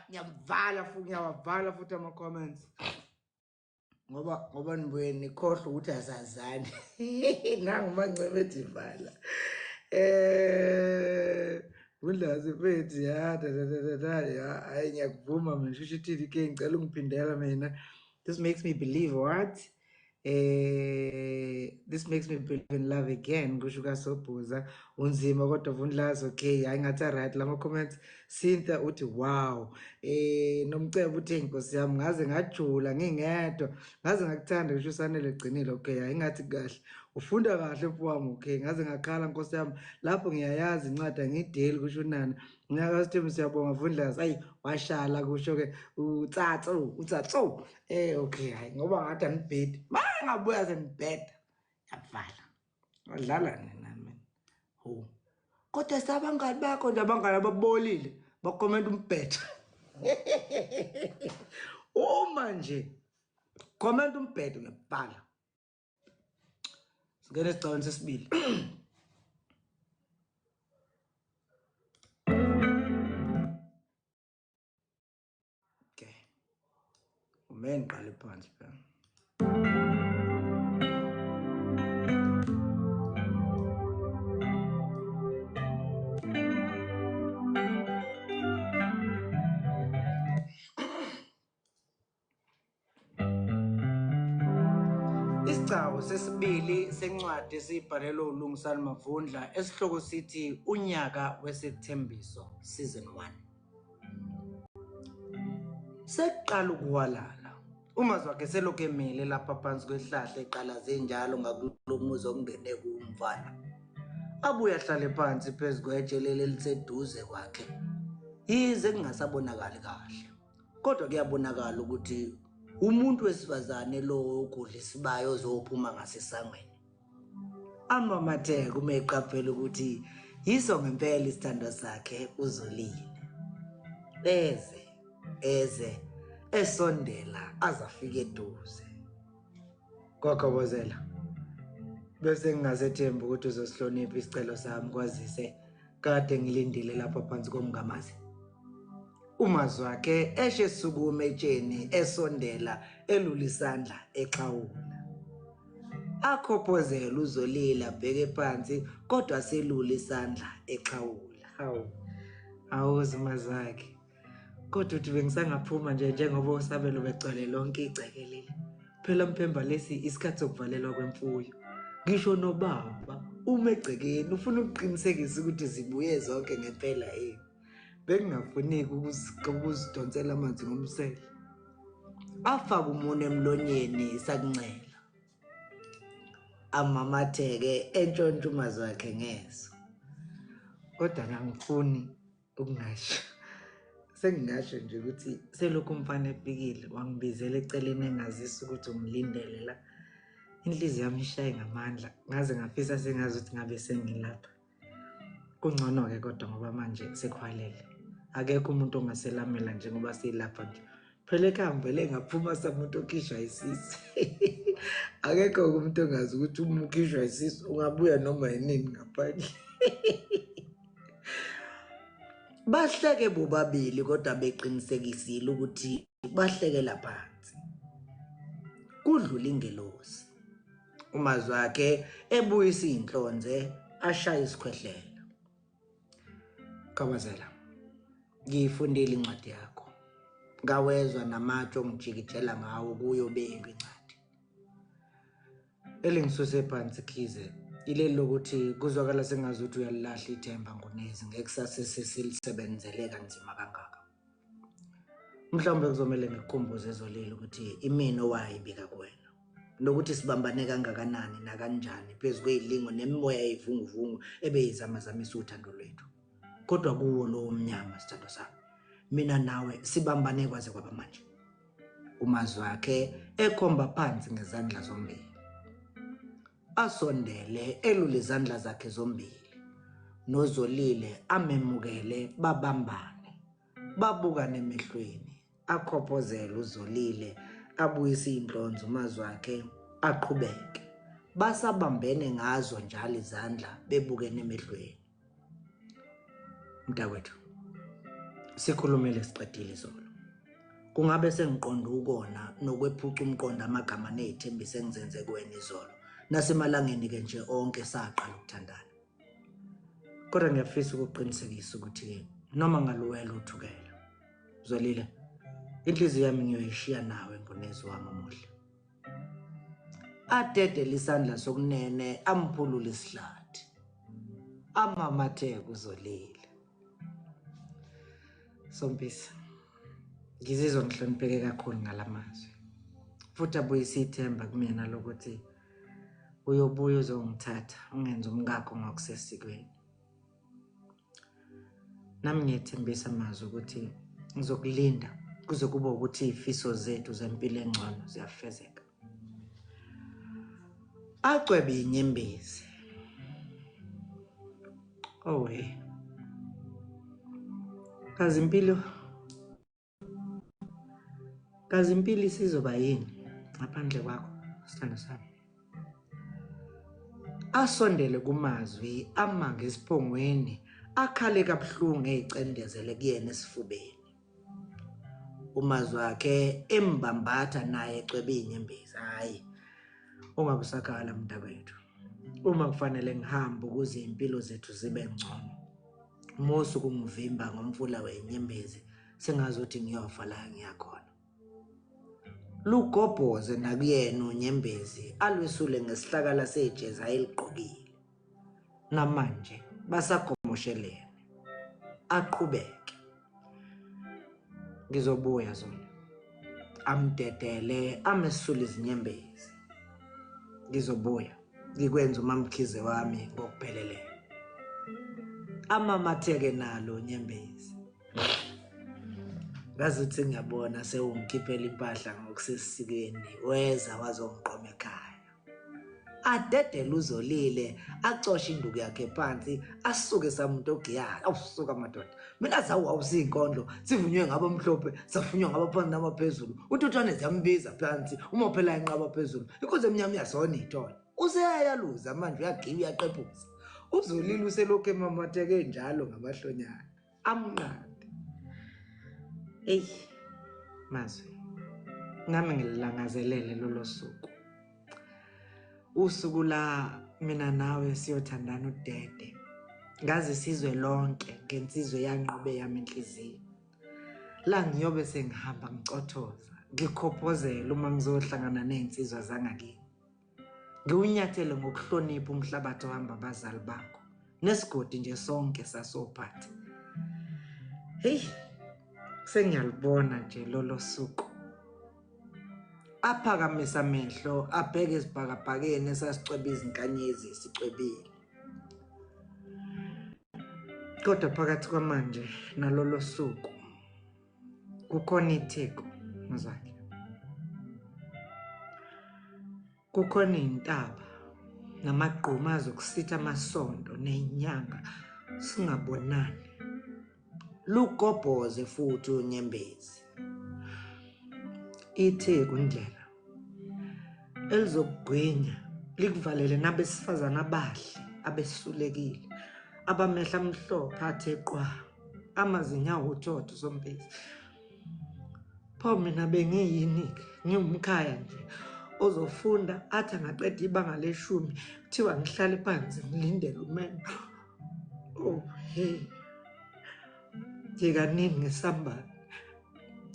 ngiyavala futhi, ngiyawavala futhi ama-comments. Ngoba nibuye nikhohlwe ukuthi asazani. Nangu Manceba ethi vala. Vundlazi mfethu, ya da da da da da, ya hayi ngiyakuvuma mina, shusho i-T V K, ngicela ungiphindela mina. This makes me believe what? This makes me believe in love again, kusho kaSobhuza. Unzima kodwa Vundlazi, okay, hayi ngathi right lama comments. Cynthia uthi wow. Nomcebo uthi inkosi yami ngaze ngajula ngingedwa, ngaze ngakuthanda, kusho uSanele Gcinile. Okay, hayi ngathi kahle. Ufunda kahle mfowami, okay, ngaze ngakhala nkosi yami. Lapho ngiyayazi incwadi angideli, kusho uNana. Ngiyakazi Thembi, siyabonga Vundlazi. Ayi washala kusho ke utsatso, utsatso. Okay, hayi ngoba ngathi angibhedi. Mangabuya senibheda. Yavala. Wadlala nina mina. Ho. Kodwa sabangani bakho nje, abangani ababolile, bakhomenta umbhedo. Uma nje comment umbhedo ngiyabhala. Singene esigcawini sesibili. Okay. Ume ngiqale phansi phela. Isigcawu sesibili sencwadi esibhalelwe uLungisani Mavundla esihloko sithi Unyaka Wesethembiso Season 1. Sekuqala ukuwalala. Umazwakhe selokhu emile lapha phansi kwesihlahla eqalaze njalo ngakulo muzi okungene kuwumfana. Abuye ahlale phansi phezu kwetshe leli eliseduze kwakhe. Yize kungasabonakali kahle, kodwa kuyabonakala ukuthi umuntu wesifazane lo ogudla isibaya ozophuma ngasesangweni. Amamatheke uma eqaphela ukuthi yiso ngempela isithandwa sakhe uZolile. Eze eze esondela azafika eduze. Kwagobozela. Bese ngingasethembi ukuthi uzosihlonipha isicelo sami, kwazise kade ngilindile lapha phansi komngamazi. Umazwakhe eshe sukume etsheni esondela elula isandla exhawula. Akhophozela uZolile abheke phansi kodwa selula isandla exhawula. Hawu, awuzi Mazwakhe. Kodwa uthi bengisangaphuma nje njengoba osabelo begcwele lonke igceke leli. Phela Mphemba lesi isikhathi sokuvalelwa kwemfuyo. Ngisho nobaba uma egcekeni ufuna ukuqinisekisa ukuthi zibuye zonke ngempela yini. Bekungafuneki ukuzidonsela amanzi ngomsele. Afake umunwe emlonyeni sakuncela. Amamatheke entshontsha uMazwakhe ngeso. Kodwa ngangifuni ukungasho. Sengingasho nje ukuthi selokhu umfana efikile wangibizela eceleni engazisa ukuthi ungilindele la. Inhliziyo yami ishaye ngamandla, ngaze ngafisa sengazi ukuthi ngabe sengilapha. Kungcono-ke kodwa ngoba manje sekuhwalele. Akekho umuntu ongaselamela njengoba silapha nje. Phela ekhaya ngivele ngaphuma samuntu okhishwa isisu. Akekho umuntu ongazi ukuthi uma ukhishwa isisu ungabuya noma yinini ngaphandle. Bahleke bobabili kodwa beqinisekisile ukuthi bahlekela phansi. Kudlula ingelosi. Umazwakhe ebuyisa inhlonze ashaya isikhwehlela. Khabazela, ngiyifundile incwadi yakho. Ngawezwa namatshe ongijikijela ngawo kuyo beyinto incwadi. Elingisuse phansi Khize ileli lokuthi kuzwakala sengazuthi uyalilahla ithemba ngonezi ngekusasa sesilisebenzele kanzima kangaka. Mhlawumbe kuzomele ngikukhumbuze Zolile ukuthi imina owayibika kuwena nokuthi sibambane kangakanani nakanjani phezu kwey'lingo nemimoya eyivunguvungu ebeyizamazamisa uthando lwethu. Kodwa kuwo lowo mnyama sithando sami, mina nawe sibambane kwaze kwaba manje. Umazwi akhe ekhomba phansi ngezandla zombili. Asondele elule izandla zakhe zombili. Nozolile amemukele babambane. Babukane emehlweni. Akhophozele uZolile abuyise iy'nhlonzo umazwi akhe aqhubeke. Basabambene ngazo njalo izandla bebukene emehlweni. Mntakwethu, sikhulumile siqedile izolo. Kungabe sengiqonda ukona nokwephuca umqondo amagama ney'thembiso engizenze kuwena izolo. Nasemalangeni-ke nje onke saqala ukuthandana. Kodwa ngiyafisa ukuqinisekisa ukuthi noma ngaluwela uthukela. Zolile, inhliziyo yami ngiyoyishiya nawe ngonezi wami omuhle. Adedele isandla sokunene amphulule isihlathi. Amamatheke uZolile. Sompisi, ngizizwa ngihlonipheke kakhulu ngalamazwi. Futhi abuyisa ithemba kumina lokuthi uyobuya uzongithatha ungenze umkakho ngokusesikweni. Nami ngiyethembisa amazwi ukuthi ngizokulinda kuze kube ukuthi iy'fiso zethu zempilo engcono ziyafezeka. Acwebe inyembezi. Oh hey. Kazi impilo Kazi impilo isizoba yini ngaphandle kwakho sithando sami. Asondele kumazwi amange esiphongweni akhale kabuhlungu eyicendezele kuyena esifubeni. Umazwi wakhe embambatha naye ecwebe inyembezi. Hhayi, ungabe usakhala mntakwethu. Uma kufanele ngihambe ukuze impilo zethu zibe ngcono. Musa ukungivimba ngomfula wenyembezi sengazuthi ngiyofa la ngiyakhona. Lugobhoze nakuyena unyembezi alwesule ngesihlakala sejezi ayeligqokile. Namanje basagomoshelene. Aqhubeke. Ngizobuya Zola. Amdedele amesule izinyembezi. Ngizobuya ngikwenza uMamkhize wami ngokupheleleyo. Amamatheke nalo nyembezi. Ngazuthi ngiyabona sewungikhiphela impahla ngokusesikweni weza wazongiqoma ekhaya. Adedele uZolile acoshe induku yakhe phansi asuke samuntu ogiyayo. Awusuka madoda. Mina zawu awusiyinkondlo sivunywe ngabamhlophe safunywa ngabaphansi nabaphezulu. Ututhwane ziyambiza phansi uma phela inqaba phezulu. Inkosi emnyama iyazona ithole. Useyayaluza manje uyagiya uyaqephuza. UZolile uselokhu emamatheke njalo ngamahlonyana. Amnqande. Eyi mazwi. Nami ngililangazelele lolo suku. Usuku la mina nawe siyothandana udede. Ngaze sizwe lonke ngensizwe yanqobe yami inhliziyo. La ngiyobe sengihamba ngicothoza, ngikhophozela uma ngizohlangana nezinsizwa zangakini. Ngiwunyathele ngokuhlonipha umhlabathi ohamba abazali bakho. Nesigodi nje sonke sasophatha. Hey, sengiyalubona nje lolo suku. Aphakamisa amehlo abheke esibhakabhakeni esasicweba izinkanyezi sicwebile. Kodwa phakathi kwamanje nalolo suku kukhona itheko mzali. Kukhona iy'ntaba namagquma azokusitha amasonto ney'nyanga singabonani. Lugobhoze futhi unyembezi. Itheku indlela elizokugwinya likuvalele nabesifazane abahle abesulekile abamehla amhlophe athe qwa amazinyo awuthotho sompisi. Pho mina bengiyini-ke ngiwumkhaya nje ozofunda athi angaqeda ibanga leshumi kuthiwa ngihlale phansi ngilindele umendo. Oh hey. Ngikaningi ngesambane.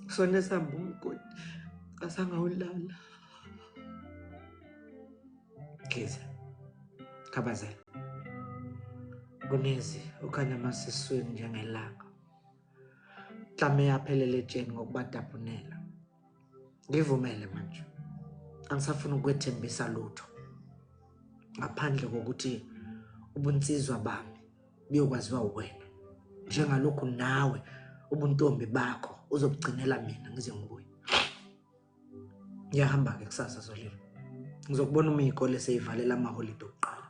Sona esihamba umgodi asangawulala. Mkhize, Khabazela, Ngunezi ukhanya amasiswini njengelanga. Mhlawumbe yaphelela etsheni ngokubadabhunela. Ngivumele manje. Angisafuni ukwethembisa lutho. Ngaphandle kokuthi ubunsizwa bami buyokwaziwa wena. Njengalokhu nawe ubuntombi bakho uzobugcinela mina ngize ngibuye. Ngiyahamba-ke kusasa Zolile. Ngizokubona uma iy'kole seyivalela amaholide okuqala.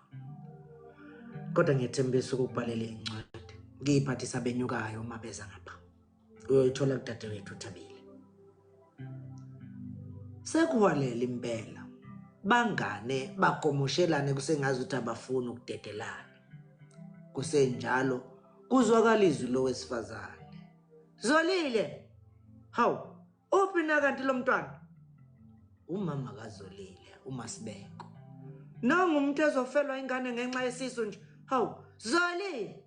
Kodwa ngiyethembisa ukukubhalela incwadi. Ngiyiphathisa abenyukayo uma beza ngapha. Uyoyithola kudadewethu uThabile. Sekuhwalela impela. Bangane bagomoshelane kusengazi ukuthi abafuni ukudedelana. Kusenjalo kuzwakala izwi lowesifazane. Zolile! Hawu, uphi na kanti lo mntwana? Umama kaZolile, uMasibeko. Nangu umuntu ezofelwa ingane ngenxa yesisu nje. Hawu, Zolile!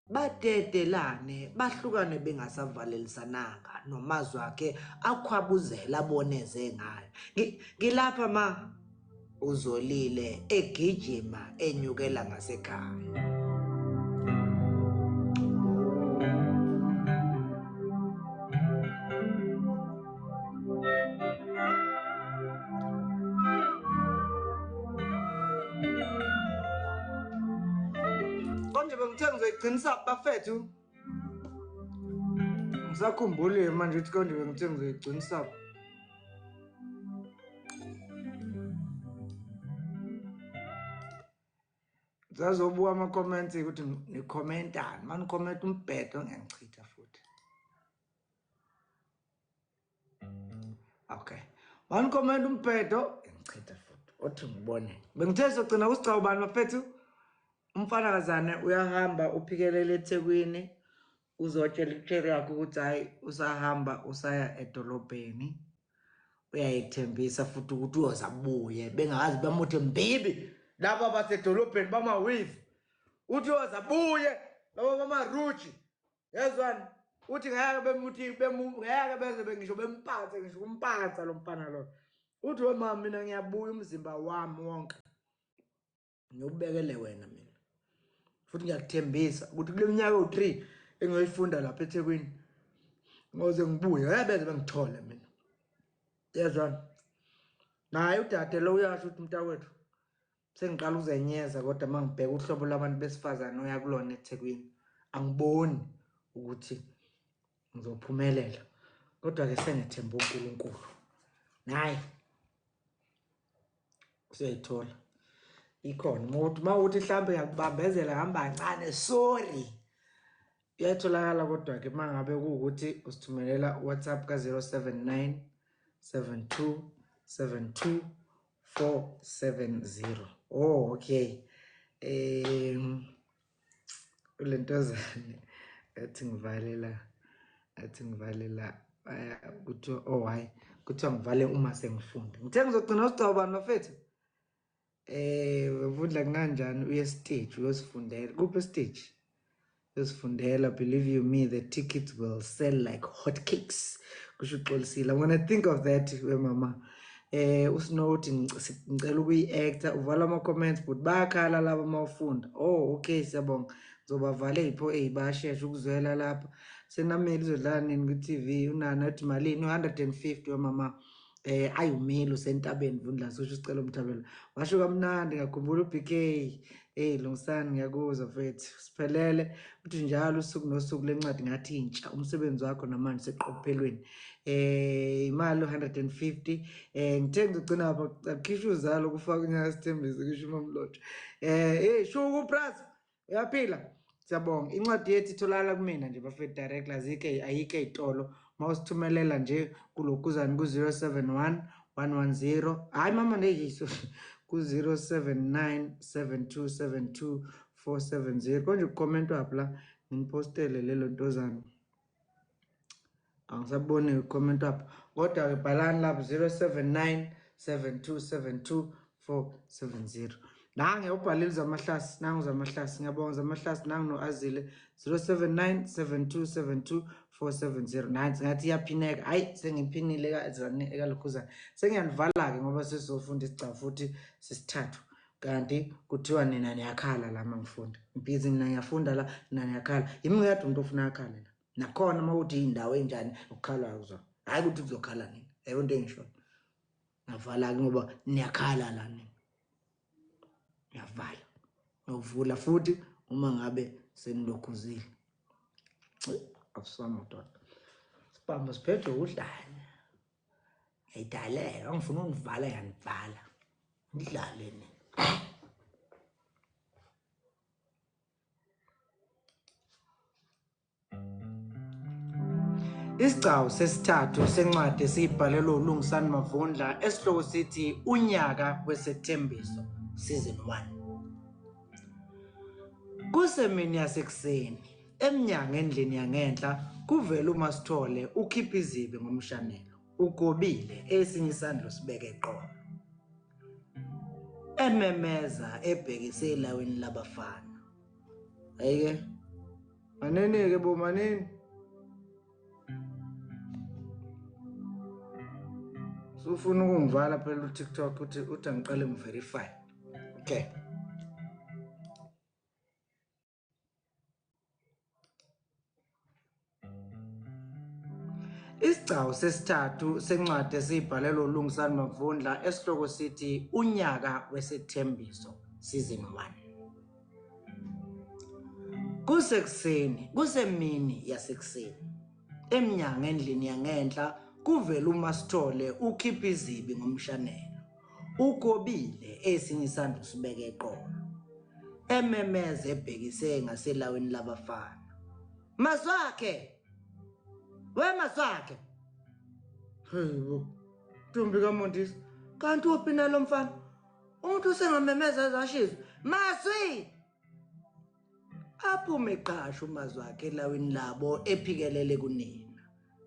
Badedelane, bahlukane bengasavalelisananga nomazwi akhe akhwabuzela aboneze ngayo. Ngilapha ma. uZolile egijima enyukela ngasekhaya. Konje bengithe ngizoyigcinisa bafethu. Ngisakhumbulile manje ukuthi konje bengithe ngizoyigcinisa. Sazobuka ama-comments ukuthi nikhomentani. Uma nikhomenta umbhedo ngiyangichitha futhi. Okay. Uma nikhomenta umbhedo ngichitha futhi. Othi ngibone. Bengithe sogcina kusigcawu bani bafethu? Umfanakazane uyahamba uphikelela eThekwini uzotshela itsheri yakhe ukuthi hhayi usahamba usaya edolobheni. Uyayithembisa futhi ukuthi uyoze abuye bengakazi bamuthe mbibi laba basedolobheni bamawivu. Uthi uyoze abuye laba bamaruji. Yezwani? Uthi ngeke bemuthi ngeke beze bengisho bempathe ngisho umpatha lo mfana lo. Uthi we mama mina ngiyabuya umzimba wami wonke. Ngiyobekele wena mina. Futhi ngiyakuthembisa ukuthi kule minyaka ewu-3 engiyoyifunda lapha eThekwini ngoze ngibuye ngeke beze bengithole mina. Yezwani? Naye udade lo uyasho ukuthi mntakwethu sengiqala ukuzenyeza kodwa uma ngibheka uhlobo lwabantu besifazane oya kulona eThekwini angiboni ukuthi ngizophumelela kodwa-ke sengethemba uNkulunkulu naye usuyayithola ikhona umuntu uma uthi mhlawumbe ngiyakubambezela hamba kancane sorry iyatholakala kodwa-ke uma ngabe kuwukuthi usithumelela WhatsApp ka-079 72 72 470. Oh, okay. Kulentozane athi ngivalela athi ngivalela kuthiwa oh hayi kuthiwa ngivale uma sengifunda. Ngithe ngizogcina usigcawu bani bafethu? Vundla kunganjani uye stage uyosifundela. Kuphi stage? Uyosifundela, believe you me, the tickets will sell like hot cakes. Kusho uXolisile. I'm gonna think of that we mama. Usnow uthi ngicela ukuyi-actor uvala ama-comments but bayakhala laba uma ufunda. Oh okay siyabonga. Ngizobavala ey'pho eyi bayashesha ukuzwela lapha. Senamile uzodlala nini ku-TV unana uthi malini u-150 we mama. Ayumile usentabeni Vundla sosho isicelo Mthabela. Washo kamnandi ngakhumbula uBK. Hey Lungisani ngiyakuzwa mfethu. Siphelele uthi njalo usuku nosuku lencwadi ngathi intsha umsebenzi wakho namanje seqophelweni. Imali 150 ngithe ngigcina lapha akhishwe uzalo kufaka unyaka sithembiso kusho uMamlotshwa. Hey shuku braza uyaphila. Siyabonga. Incwadi yethu itholakala kumina nje bafethu direct azike ayike ey'tolo. Mawusithumelela nje kulokuzani ku-071 110 hayi mama neyiso ku-079 7272 470 konje ukukhomentwa phi la nginipostele lelo ntozana angisaboni ucomment apha kodwa-ke bhalani lapho 079 7272 470 nange ubhalile zamahlasi nangu zamahlasi ngiyabonga zamahlasi nangu no-azile 079 7272 470 nansi ngathi iyaphineka hhayi sengiphinile ekalokhuzana sengiyanivala-ke ngoba sesizofunda isigcawu futhi sesithathu. Kanti kuthiwa nina niyakhala la mangifunda. Ngibhizi mina ngiyafunda la, nina niyakhala. Yimi ngiyadwa umuntu ofuna akhale la. Nakhona uma uthi indawo enjani ukukhalwa kuzona. Hayi ukuthi kuzokhala nina. Yebo into engishoyo. Ngavala ke ngoba niyakhala la nina. Ngiyavala. Ngiyovula futhi uma ngabe senilokhuzile. Akusama doda. Sibamba siphethwe uhlanya. Ngiyidaleka ngifuna univala ngiyanivala. Ngidlale nina. Isigcawu sesithathu sencwadi esiyibhalelwe uLungisani Mavundla esihloko sithi Unyaka Wesethembiso Season 1. Kusemini yasekuseni, emnyango endlini yangenhla kuvela uMaSithole ukhipha izibi ngomshanelo, ugobile esinye isandla usibeke eqolo. Ememeza ebhekise elawini labafana. Ayike Manini-ke bo manini. Sufuna ukungivala phela uTikTok uthi uthi angiqale ngiverify. Okay. Isigcawu sesithathu sencwadi esiyibhalelwe uLungisani Mavundla esihloko sithi Unyaka Wesethembiso Season 1. Kusekuseni, kusemini yasekuseni. Emnyango endlini yangenhla kuvela uMaSithole ukhipha izibi ngomshanelo. Ugobile esinye isandla usibeke eqolo. Ememeza ebhekise ngaselawini labafana. Mazwakhe! We Mazwakhe! Hey bo. Ntombi kaMondisi. Kanti uphi nalo mfana? Umuntu usengamemeza ezashizwe. Mazwi! Aphume qasha umazwi akhe elawini labo ephikelele kunina.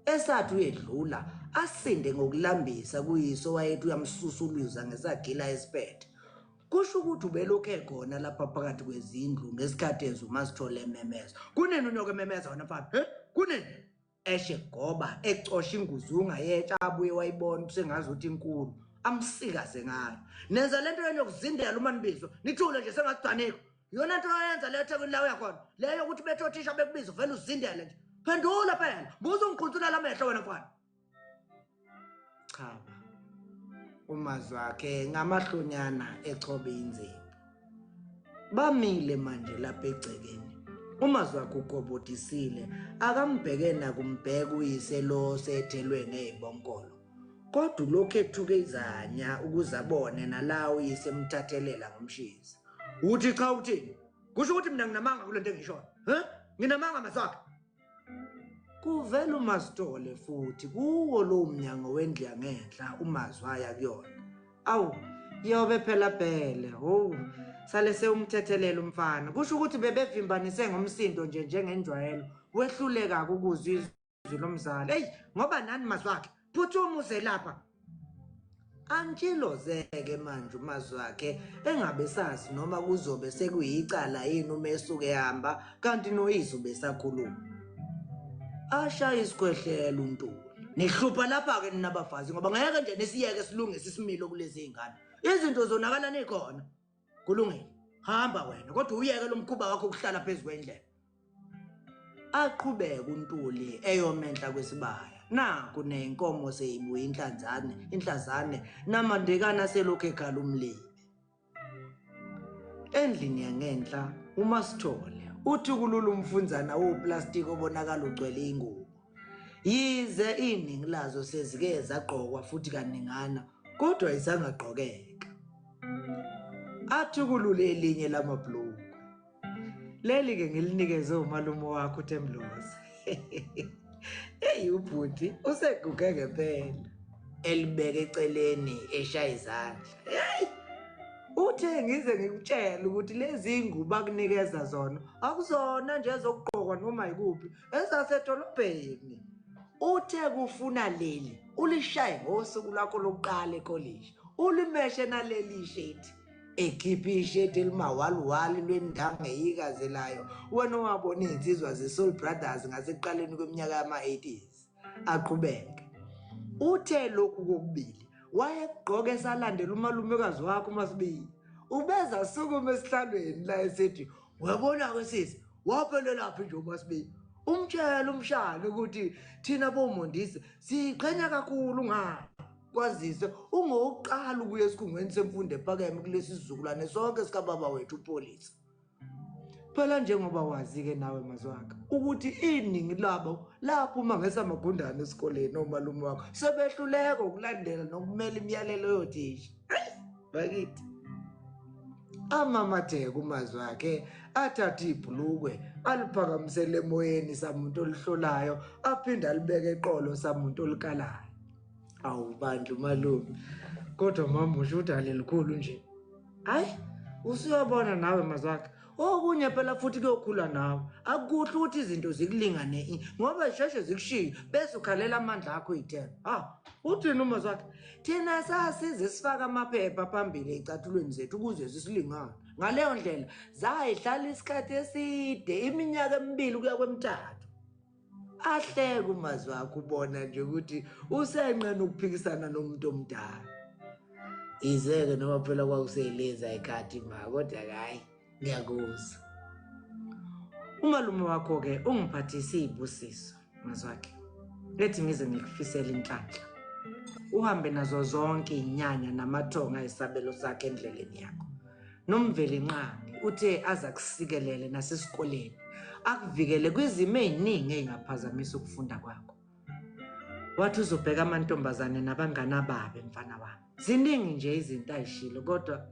Esathi uyedlula asinde ngokulambisa kuyise owayethi uyamsusuluza ngesagila esiphethe. Kusho ukuthi ubelokhu ekhona lapha phakathi kwezindlu ngesikhathi ezwa uMaSithole ememeza. Kunini unyoko ememeza wena mfana? He? Kunini? Eshe goba ecosha inguzunga yetsha abuye wayibona sengazi ukuthi inkulu amsikaze ngayo. Nenza lento yenu yokuzindela uma nibizwa. Nithule nje sengathi gcanikho. Iyona nto oyenza leyo eThekwini la uyakhona. Leyo ukuthi bethe othisha bekubiza uvele uzindele nje. Phendula phela. Buza ungiqhunsula amehlo wena mfana. Cha. Umazwi akhe ngamahlonyana echobe inzipho. Bamile manje lapha egcekeni. Umazwi akhe ugobodisile akambheke nakumbheka uyise lo sethelwe ngezibonkolo. Kodwa ulokhu ethuke izanya ukuze abone nala uyise emthathelela ngomshiza. Uthi cha uthini? Kusho ukuthi mina nginamanga kulento engishoyo. He? Nginamanga mazwakhe. Kuvela uMasithole futhi kuwo lowo mnyango wendlu yangenhla umazwi aya kuyona. Awu, yobe phela bhele. Ho, sale sewumthethelela umfana. Kusho ukuthi bebevimbanise ngomsindo nje njengenjwayelo. Wehluleka ukuzwa izwi lomzali. Eyi, ngoba nani mazwakhe, phuthuma uze lapha. Antshilozeke manje umazwi akhe engabe sazi noma kuzobe sekuyicala yini uma esuke ehamba kanti noyise ubesakhuluma. Ashaya isikhwehlela uNtuli. Nihlupha lapha-ke nina bafazi ngoba ngeke nje nisiyeke silungise isimilo kulezi zingane. Izinto zonakala nikhona. Kulungile. Hamba wena kodwa uyeke lo mkhuba wakho ukuhlala phezu kwendlela. Aqhubeke uNtuli eyomenhla kwesibaya. Naku nenkomo seyibuya inhlanzane, inhlazane namandekana selokhu ekhala umlibe. Endlini yangenhla uMaSithole uthi kulula umfunzana woplastiki obonakala ugcwele ingubo. Yize iningi lazo sezike zagqokwa futhi kaningana kodwa izangagqokeka. Athi kulule elinye lamabhulukwe. Leli-ke ngilinikeze umalume wakho uThemblozi. Eyi ubhuti useguge ngempela. Elibeke eceleni eshaya izandla. Hey! Uthe ngize ngikutshele ukuthi lezi ngubo akunikeza zona akuzona nje ezokugqokwa noma yikuphi ezasedolobheni. Uthe kufuna leli ulishaye ngosuku lwakho lokuqala ekolishi ulimeshe naleli shethi. Ekhipha isheti elimawaliwali lwendanga eyikaze layo wena owabona iy'nsizwa ze-Soul Brothers ngasekuqaleni kweminyaka yama-80s. Aqhubeke. Uthe lokhu kokubili wayekugqoka esalandela umalumekazi wakho uMasibiya. Ubeza asukuma esihlalweni la esethi, "Uyabona-ke sisi, waphelelaphi nje uMasibiya?" Umtshela umshana ukuthi thina boMondisi siyiqhenya kakhulu ngayo. Kwazise ungowokuqala ukuya esikhungweni semfundo ephakeme kulesi sizukulwane sonke sikababa wethu uPolisa. Phela njengoba wazi-ke nawe Mazwakhe ukuthi iningi labo laphuma ngesamagundane esikoleni omalume wakho sebehluleka ukulandela nokumela imiyalelo yothisha. Bakithi amamatheke umazwi akhe athathe ibhulukwe aliphakamisele emoyeni samuntu olihlolayo aphinde alibeke eqolo samuntu olikalayo. Awu bandla umalume, kodwa mama usho ukuthi alelikhulu nje. Hayi, usuyabona nawe mazwakhe. Okunye phela futhi kuyokhula nawe. Akukuhle ukuthi izinto zikulingane ngoba zisheshe zikushiye bese ukhalela amandla akho ey'thelo. Ha, uthini umazwakhe? Thina sasize sifake amaphepha phambili ey'cathulweni zethu ukuze zisilingane. Ngaleyo ndlela zayihlala isikhathi eside, iminyaka emibili kuya kwemithathu. Ahleke umazwi wakho ubona nje ukuthi usenqena ukuphikisana nomuntu omdala. Ize-ke noma phela kwakuseyilezi ayikhathi ma kodwa hhayi ngiyakuzwa. Umalume wakho-ke ungiphathise iy'busiso mazwakhe. Ethi ngize ngikufisele inhlanhla. Uhambe nazo zonke iy'nyanya namathonga ayisabelo sakhe endleleni yakho. NoMvelinqangi uthe aze akusikelele nasesikoleni, akuvikele kwizimo ey'ningi ey'ngaphazamisa ukufunda kwakho. Wathi uzobheka amantombazane nabangani ababi mfana wami. Ziningi nje izinto ayishilo kodwa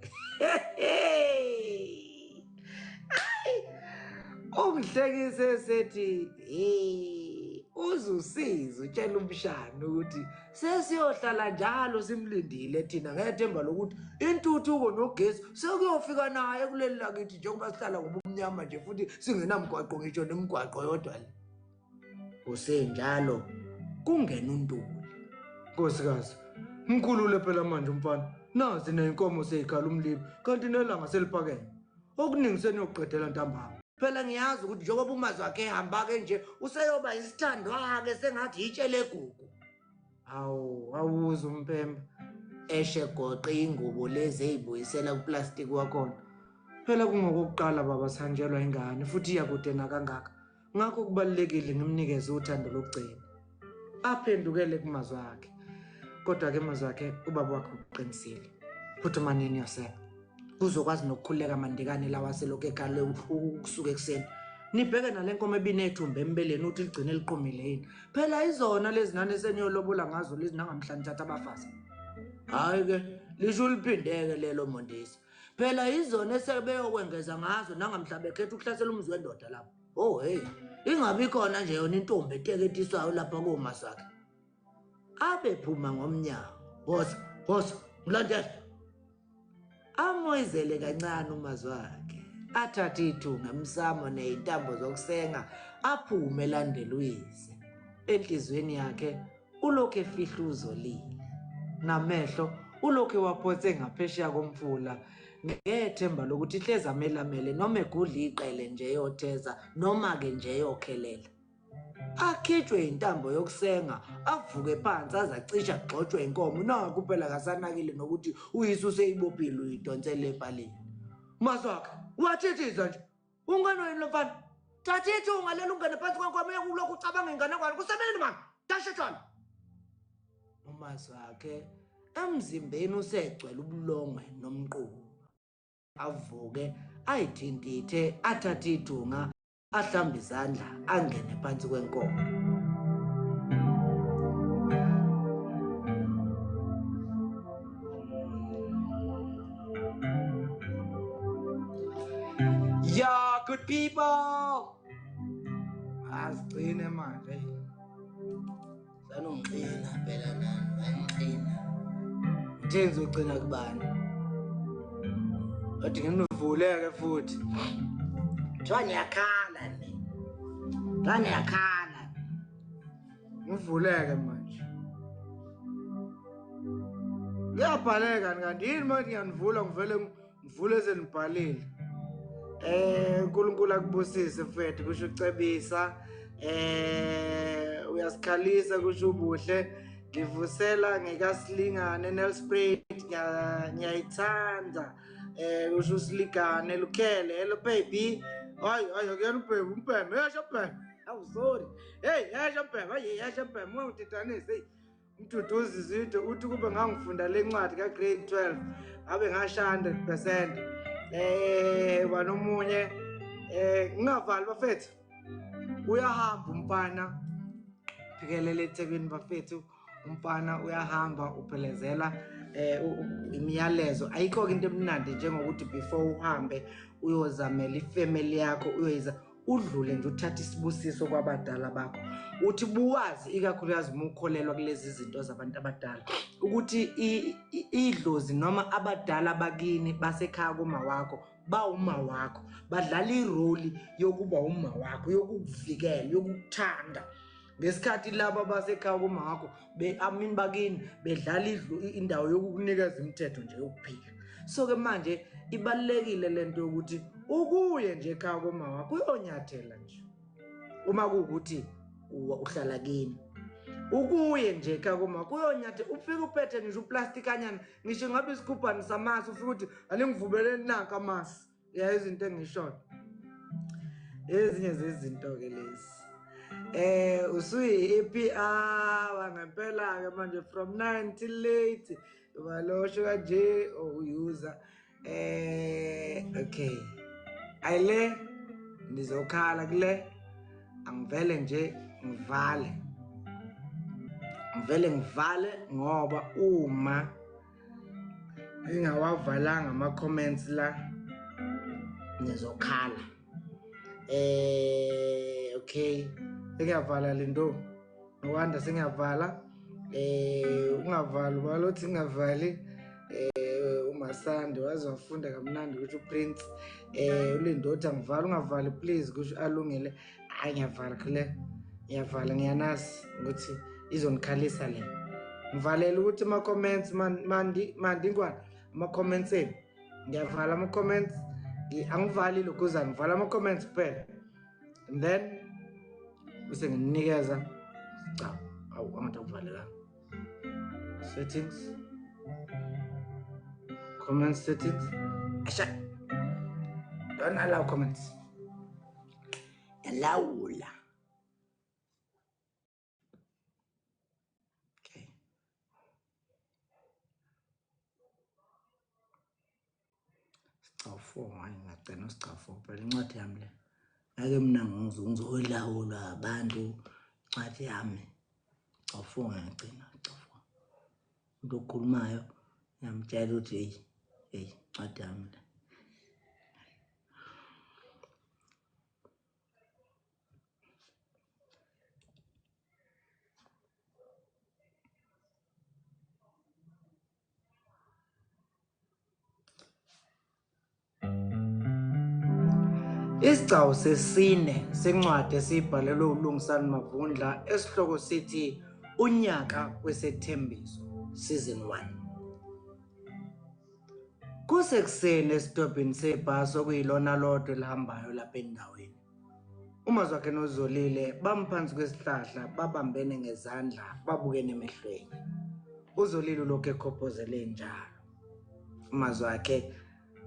ungihlekise sethi hey uzusiza utshela umshana ukuthi sesiyohlala njalo simlindile thina ngethemba lokuthi intuthuko nogesi sekuyofika naye kuleli lakithi njengoba sihlala ngobumnyama nje futhi singenamgwaqo ngisho nemigwaqo yodwa le. Kusenjalo kungena uNtuli. Nkosikazi, mkhulule phela manje umfana. Nazi ney'nkomo seyikhala umlibo kanti nelanga seliphakeme. Okuningi seniyokuqedela ntambama. Phela ngiyazi ukuthi njengoba umazi wakhe ehamba-ke nje useyoba isithandwa-ke sengathi yitshe legugu. Awu, awuze uMpemba. Eshe goqe ingubo lezi eyibuyisela kuplastiki wakhona. Phela kungokokuqala baba sihanjelwa ingane futhi iyakude nakangaka. Ngakho kubalulekile ngimnikeze uthando lokugcina. Aphendukele kumazwi akhe. Kodwa-ke mazwi akhe ubaba wakhe uqinisile. Phuthumani niyosenga. Kuzokwazi nokukhululeka amandikane lawa selokhu ekhale ukusuka ekuseni. Nibheke nale nkomo ebinethumba embeleni uthi ligcine liqumile yini. Phela izona lezi nani eseniyolobola ngazo lezi nangamhla nithatha abafazi. Hhayi-ke lisho uliphindeke lelo Mondesi. Phela izona esebeyokwengeza ngazo nangamhla bekhetha ukuhlasela umuzi wendoda lapho. Oh hey, ingabi khona nje yona intombi eteketiswayo lapha komasakhe. Abephuma ngomnyango. Boss, boss, ngilandele. Amoyizele kancane umazwi wakhe. Athathe ithunga emsamo nezintambo zokusenga aphume elandela uyise. Enhlizweni yakhe ulokhu efihla uzolile. Namehlo ulokhu ewaphonse ngaphesheya komfula ngethemba lokuthi hleze amelamele noma egudla iqele nje eyotheza noma-ke nje eyokhelela. Akhitshwe intambo yokusenga avuke phansi aze acishe agxotshwe inkomo nakhu phela kasanakile nokuthi uyise useyibophile uyidonsele epalini. Mazwakhe wathithiza nje Ungena yini lo mfana? Thatha ithunga leli ungene phansi kwenkomo uyeke ulokhu ucabanga inganekwane kusemini mani. Dasha tshwala. Umazwi wakhe emzimbeni usegcwele ubulongwe nomquba. Avuke ayithintithe athathe ithunga ahlambe izandla angene phansi kwenkomo. Yeah, good people. Azigcine manje. Sanongixina phela nani, bayangixina. Uthe ngizogcina kubani? Kodwa nginivuleke futhi. Kuthiwa niyakhala ni. Kuthiwa niyakhala. Ngivuleke manje. Kuyabhaleka kanti yini manje ngiyanivula ngivele ngivule senibhalile. uNkulunkulu akubusise mfethu kusho ucebisa. Uyasikhalisa kusho ubuhle. Ngivusela ngekasilingane Nelspruit ngiyayithanda. Kusho usiligane lukhele. Hello baby. Hayi hayi akuyena ubhebe umbheme. Yasha bheme. Awu sorry. Hey yasha bheme. Hayi yasha bheme. Ungididanise. Hey. Umduduzi Zwide uthi kube ngangifunda le ncwadi ka grade 12 ngabe ngasha 100%. Banomunye ngingavali bafethu. Uyahamba umfana phikelele eThekwini bafethu. Umfana uyahamba uphelezela imiyalezo. Ayikho into emnandi njengokuthi before uhambe uyozamela ifamily yakho, uyoyiza udlule nje uthathe isibusiso kwabadala bakho. Uthi buwazi ikakhulukazi uma ukholelwa kulezi zinto zabantu abadala ukuthi idlozi noma abadala bakini basekhaya kuma wakho bawuma wakho, badlala iroli yokuba uma wakho, yokukuvikela, yokukuthanda. Ngesikhathi laba basekhaya kuma wakho amini bakini bedlala indawo yokukunikeza imithetho nje yokuphila. So ke manje ibalulekile lento yokuthi ukuye nje ekhaya kuma wakho uyonyathela nje uma kuwukuthi uhlala kini, ukuye nje ekhaya kuma wakho uyonyathela, ufike uphethe ngisho uplastikanyana, ngisho ngabe isigubhane samasi, ufike uthi alingivubeleni nanka amasi. Ya izinto engishoyo ezinye zezinto ke lezi. Usuyi-APR ngempela ke manje from 9 till late balosho kanje user. Okay, ayile nizokhala kule, angivele nje ngivale, ngivele ngivale ngoba uma ngingawavalanga ama comments la nizokhala. Okay, sengiyavala lento nokwanda, sengiyavala. Ungavali balothi ngavali. uMasandi waze wafunda kamnandi kusho uPrince. Ulindoda angivala, ungavali please kusho alungile. Hayi ngiyavala kule, ngiyavala, ngiyanasi ukuthi izonikhalisa le. Ngivalela ukuthi ama comments mandi mandi ngwana ama comments enu. Ngiyavala ama comments, angivali lokuzana, ngivala ama comments kuphela. And then bese nginikeza cha, awu angathi akuvaleka. Settings, comment settings, asha don't allow comments, alawula. Okay, sigcawu 4. Hayi ngagcina sigcawu 4 phela incwadi yami le. Ake mina ngizolawulwa abantu, incwadi yami sigcawu 4 ngagcina sigcawu 4. Umuntu okhulumayo ngiyamtshela ukuthi hey hey incwadi yami le. Isigcawu sesine sencwadi esibhalelwe uLungisani Mavundla esihloko sithi Unyaka Wesethembiso Season 1. Kusekuseni esitobhini sebhasi okuyilona lodwa elihambayo lapha endaweni. Umazwakhe noZolile bamphansi kwesihlahla babambene ngezandla babukene emehlweni. UZolile ulokhu ekhophozele njalo. Umazwakhe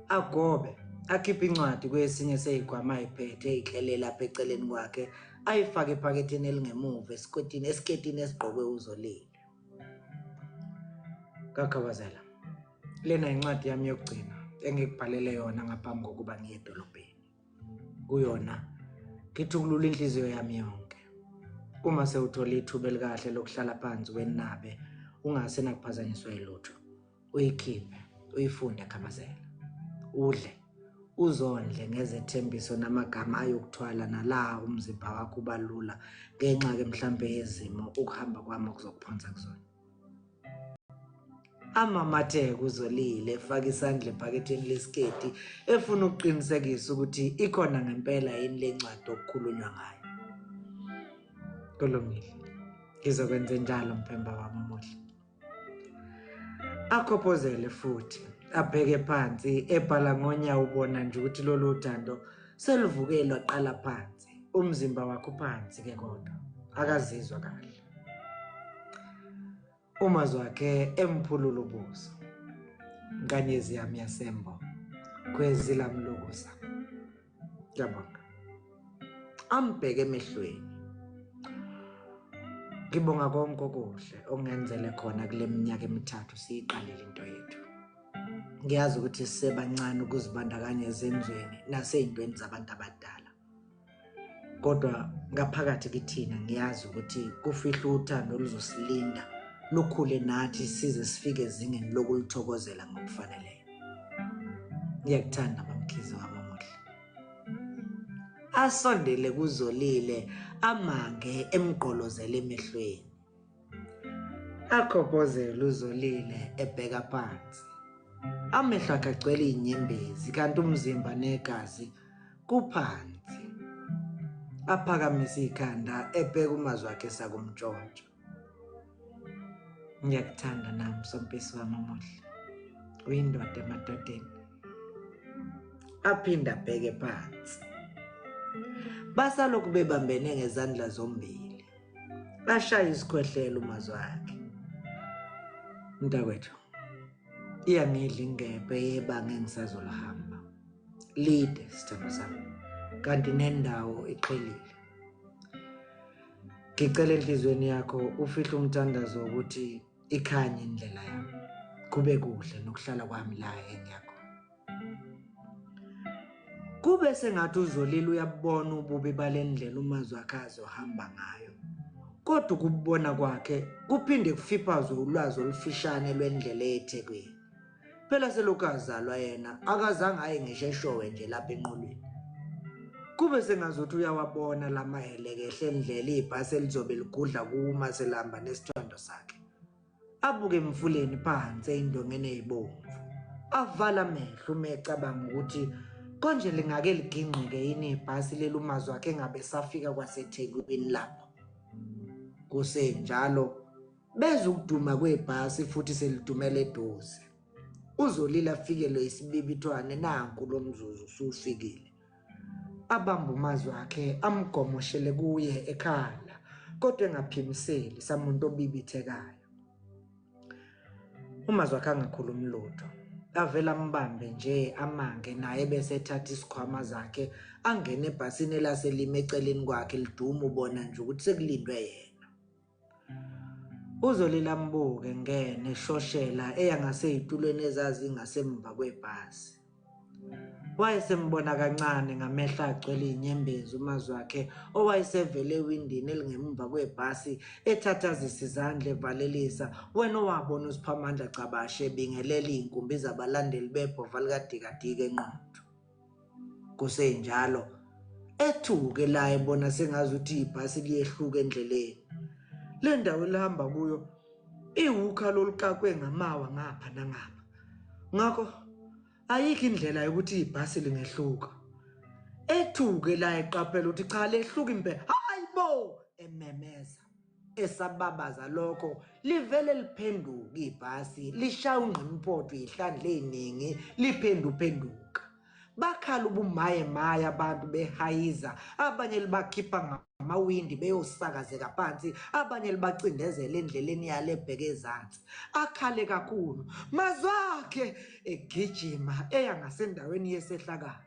agobe akhiphe incwadi kwesinye seyigwama ayiphethe eyihlelela lapha eceleni kwakhe ayifake ephaketheni elingemuva esikotini esiketini esigqokwe uZolile. Kakhabazela, lena incwadi yami yokugcina engikubhalele yona ngaphambi kokuba ngiye edolobheni. Kuyona ngithukulula inhliziyo yami yonke. Uma sewuthola ithuba elikahle lokuhlala phansi wenabe ungase nakuphazanyiswa yilutho, uyikhiphe uyifunde Khabazela, udle uzondle ngezethembiso namagama ayokuthwala nala umzimba wakho ubalula ngenxa ke mhlambe yezimo ukuhamba kwami okuzokuphonsa kuzona. Amamatheke uZolile efaka isandla ephaketheni lesiketi efuna ukuqinisekisa ukuthi ikhona ngempela yini le ncwadi okukhulunywa ngayo. Kulungile, ngizokwenza njalo mphemba wami omuhle. Akhophozele futhi abheke phansi ebhala ngonyawo, ubona nje ukuthi lolu thando seluvuke lwaqala phansi, umzimba wakhe uphansi ke kodwa akazizwa kahle. Umazwakhe emphulula ubuso. Nkanyezi yami yasembo, Khwezi lamlokoza. Ngiyabonga. Ambheke emehlweni. Ngibonga konke okuhle ongenzele khona kule minyaka emithathu siyiqalile into yethu. Ngiyazi ukuthi sisebancane ukuzibandakanya ezenzweni nasey'ntweni zabantu abadala. Kodwa ngaphakathi kithina ngiyazi ukuthi kufihlwe uthando oluzosilinda lukhule nathi size sifike ezingeni lokuluthokozela ngokufaneleyo. Ngiyakuthanda MaMkhize wami omuhle. Asondele kuZolile amange emgqolozele emehlweni. Akhophozele uZolile ebheka phansi. Amehlo akhe agcwele iy'nyembezi kanti umzimba negazi kuphansi. Aphakamise ikhanda ebheka umazwi akhe sakumntshontsho. Ngiyakuthanda nami sompisi wami omuhle. Uyindoda emadodeni. Aphinde abheke phansi. Basalokhu bebambene ngezandla zombili. Ashaya isikhwehlela umazwi akhe. Mntakwethu, iyangidla ingebhe yebanga engisazolihamba. Lide sithando sami, kanti nendawo iqhelile. Ngicela enhliziyweni yakho ufihle umthandazo wokuthi ikhanye indlela yami, kube kuhle nokuhlala kwami la engiyakhona. Kube sengathi uZolile uyabubona ububi bale ndlela umazwi akhe azohamba ngayo. Kodwa ukubona kwakhe kuphinde kufiphazwe ulwazi olufishane lwendlela eyeThekwini. Phela selokhu azalwa yena akazange aye ngisho eshowe nje lapha enqulwini. Kube sengazuthi uyawabona la mahelekehle endlela ibhasi elizobe ligudla kuma selihamba nesithando sakhe. Abuke emfuleni phansi ey'ndongeni ey'bomvu. Avala amehlo uma ecabanga ukuthi konje lingake ligingqike yini ibhasi leli umazwi akhe engabe esafika kwaseThekwini lapho. Kusenjalo bezwa ukuduma kwebhasi futhi selidumela eduze. Uzolile afikelwe isibibithwane nanku lo mzuzu usufikile. Abambe umazwi akhe amgomoshele kuye ekhala kodwa engaphimiseli samuntu obibithekayo. Umazwi akhe angakhulumi lutho. Avele ambambe nje amange naye bese ethatha isikhwama zakhe angene ebhasini elaselime eceleni kwakhe liduma ubona nje ukuthi sekulindwe yena. Uzolile ambuke ngene eshoshela eya ngasey'tulweni ezazingasemva kwebhasi. Wayesembona kancane ngamehlo agcwele iy'nyembezi umazwi wakhe owayesevele ewindini elingemumva kwebhasi ethathazisa izandla evalelisa wena owabona uSiphamandla Gcabashe ebingelela iy'nkumbi zabalandeli bebhova likadikadika enquthu. Kusenjalo ethuke la ebona sengazuthi ibhasi liyehluka endleleni. Le ndawo elihamba kuyo iwukha lolukakwe ngamawa ngapha nangapha. Ngakho ayikho indlela yokuthi ibhasi lingehluka. Ethuke la eqaphela ukuthi cha lehluka impela. Hayibo ememeza. Esababaza lokho livele liphenduka ibhasi lishaya ungqimphothwe ihlandla eziningi liphenduphenduka. Bakhala ubumaye maye abantu behayiza, abanye libakhipha ngamawindi beyosakazeka phansi, abanye libacindezela endleleni yale ebheke ezansi. Akhale kakhulu mazwakhe egijima eya ngasendaweni yesehlakalo.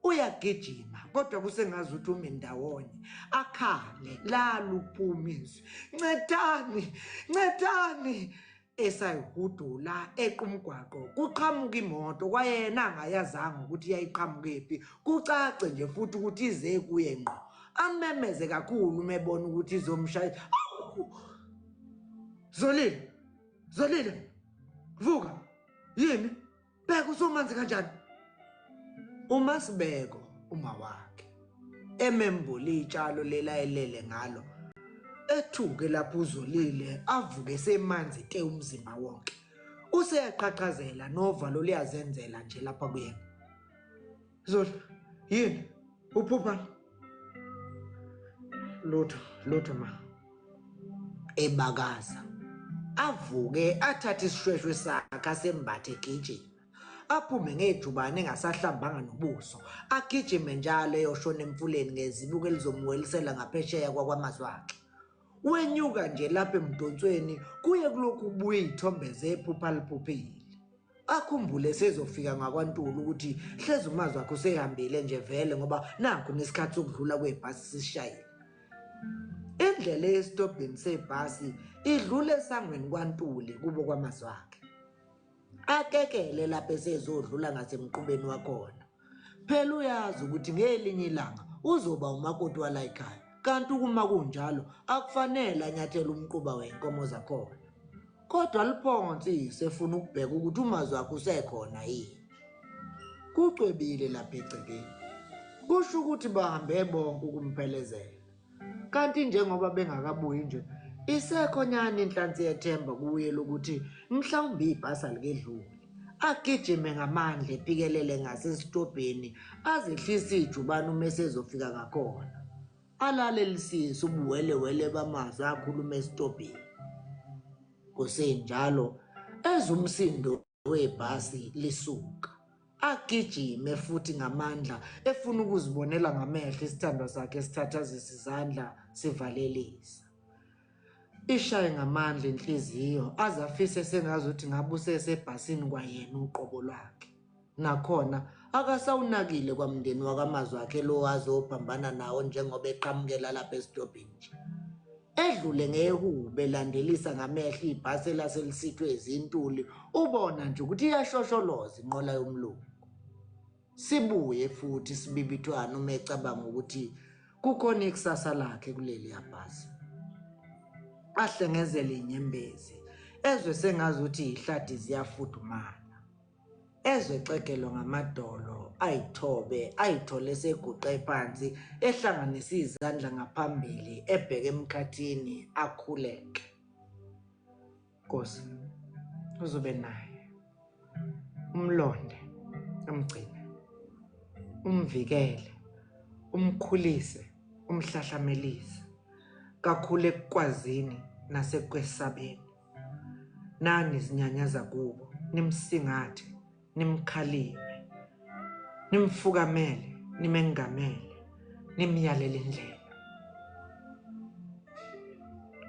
Uyagijima kodwa kusengazuthi umi ndawonye, akhale laluphuma izwi, ncedani ncedani. Esayihudula eqa umgwaqo kuqhamuka imoto kwayena angayazanga ukuthi yayiqhamukephi, kucace nje futhi ukuthi ize kuye ngqo. Amemeze kakhulu uma ebona ukuthi izomshaya. Awu! Zolile, Zolile, vuka. Yini? Bheka usumanzi kanjani? UMasibeko uma wakhe emembula itshalo lela elele ngalo ethuke lapho uZolile avuke semanzi te umzimba wonke. Useyaqhaqhazela novalo luyazenzela nje lapha kuyena. Zoli, yini? Uphupha? Lutho, lutho ma. Ebakaza. Avuke athathe isishweshwe sakhe asembathe egijima. Aphume ngejubane engasahlambanga nobuso. Agijime njalo eyoshona emfuleni ngezibuko elizomwelisela ngaphesheya kwakwamazwakhe. Wenyuka nje lapha emdonsweni kuye kulokhu kubuye iy'thombe zephupha aliphuphile. Akhumbule sezofika ngakwaNtuli ukuthi hleze umazwi wakhe usehambile nje vele ngoba nakhu nesikhathi sokudlula kwebhasi sisishayile. Indlela esitobhini sebhasi idlula esangweni kwaNtuli kubo kwamazwi akhe. Akekele lapho esezodlula ngasemqubeni wakhona. Phela uyazi ukuthi ngelinye ilanga uzoba umakoti wala ekhaya. Kanti uma kunjalo akufanele anyathele umquba wezinkomo zakhona. Kodwa liphonse iso efuna ukubheka ukuthi umazwi wakhe usekhona yini. Kucwebile lapha egcekeni. Kusho ukuthi bahambe bonke ukumphelezela. Kanti njengoba bengakabuyi nje isekho nyani inhlansi yethemba kuye lokuthi mhlawumbe ibhasi alikedluli. Agijime ngamandla ephikelele ngasesitobheni azehlise ijubane uma esezofika ngakhona. Alalelisise ubuwelewele bamazwi akhuluma esitobheni. Kusenjalo ezumsindo webhasi lisuka. Agijime futhi ngamandla efuna ukuzibonela ngamehlo isithandwa sakhe esithathazisa izandla sivalelisa. Ishaye ngamandla inhliziyo aze afise sengazuthi ngabe usesebhasini kwayena uqobo lwakhe. Nakhona akasawunakile kwamndeni wakamazwi akhe lo azophambana nawo njengoba eqhamukela lapha esitobhini nje. Edlule ngehube elandelisa ngamehlo ibhasi elaselisithwe izintuli ubona nje ukuthi iyashosholoza inqola yomlungu. Sibuye futhi sibibithwana uma ecabanga ukuthi kukhona ikusasa lakhe kuleli yabhasi. Ahlengezele inyembezi ezwe sengazuthi ihlathi ziyafudumala. Ezwe xegelwa ngamadolo ayithobe ayithole seguqe phansi ehlanganise izandla ngaphambili ebheke emkhathini akhuleke. Nkosi uzobe naye umlonde umgcine umvikele umkhulise umhlahlamelise kakhulu ekukwazini nasekwesabeni. Nani zinyanya zakubo nimsingathe nimkhalime nimfukamele nimengamele nimyalele indlela.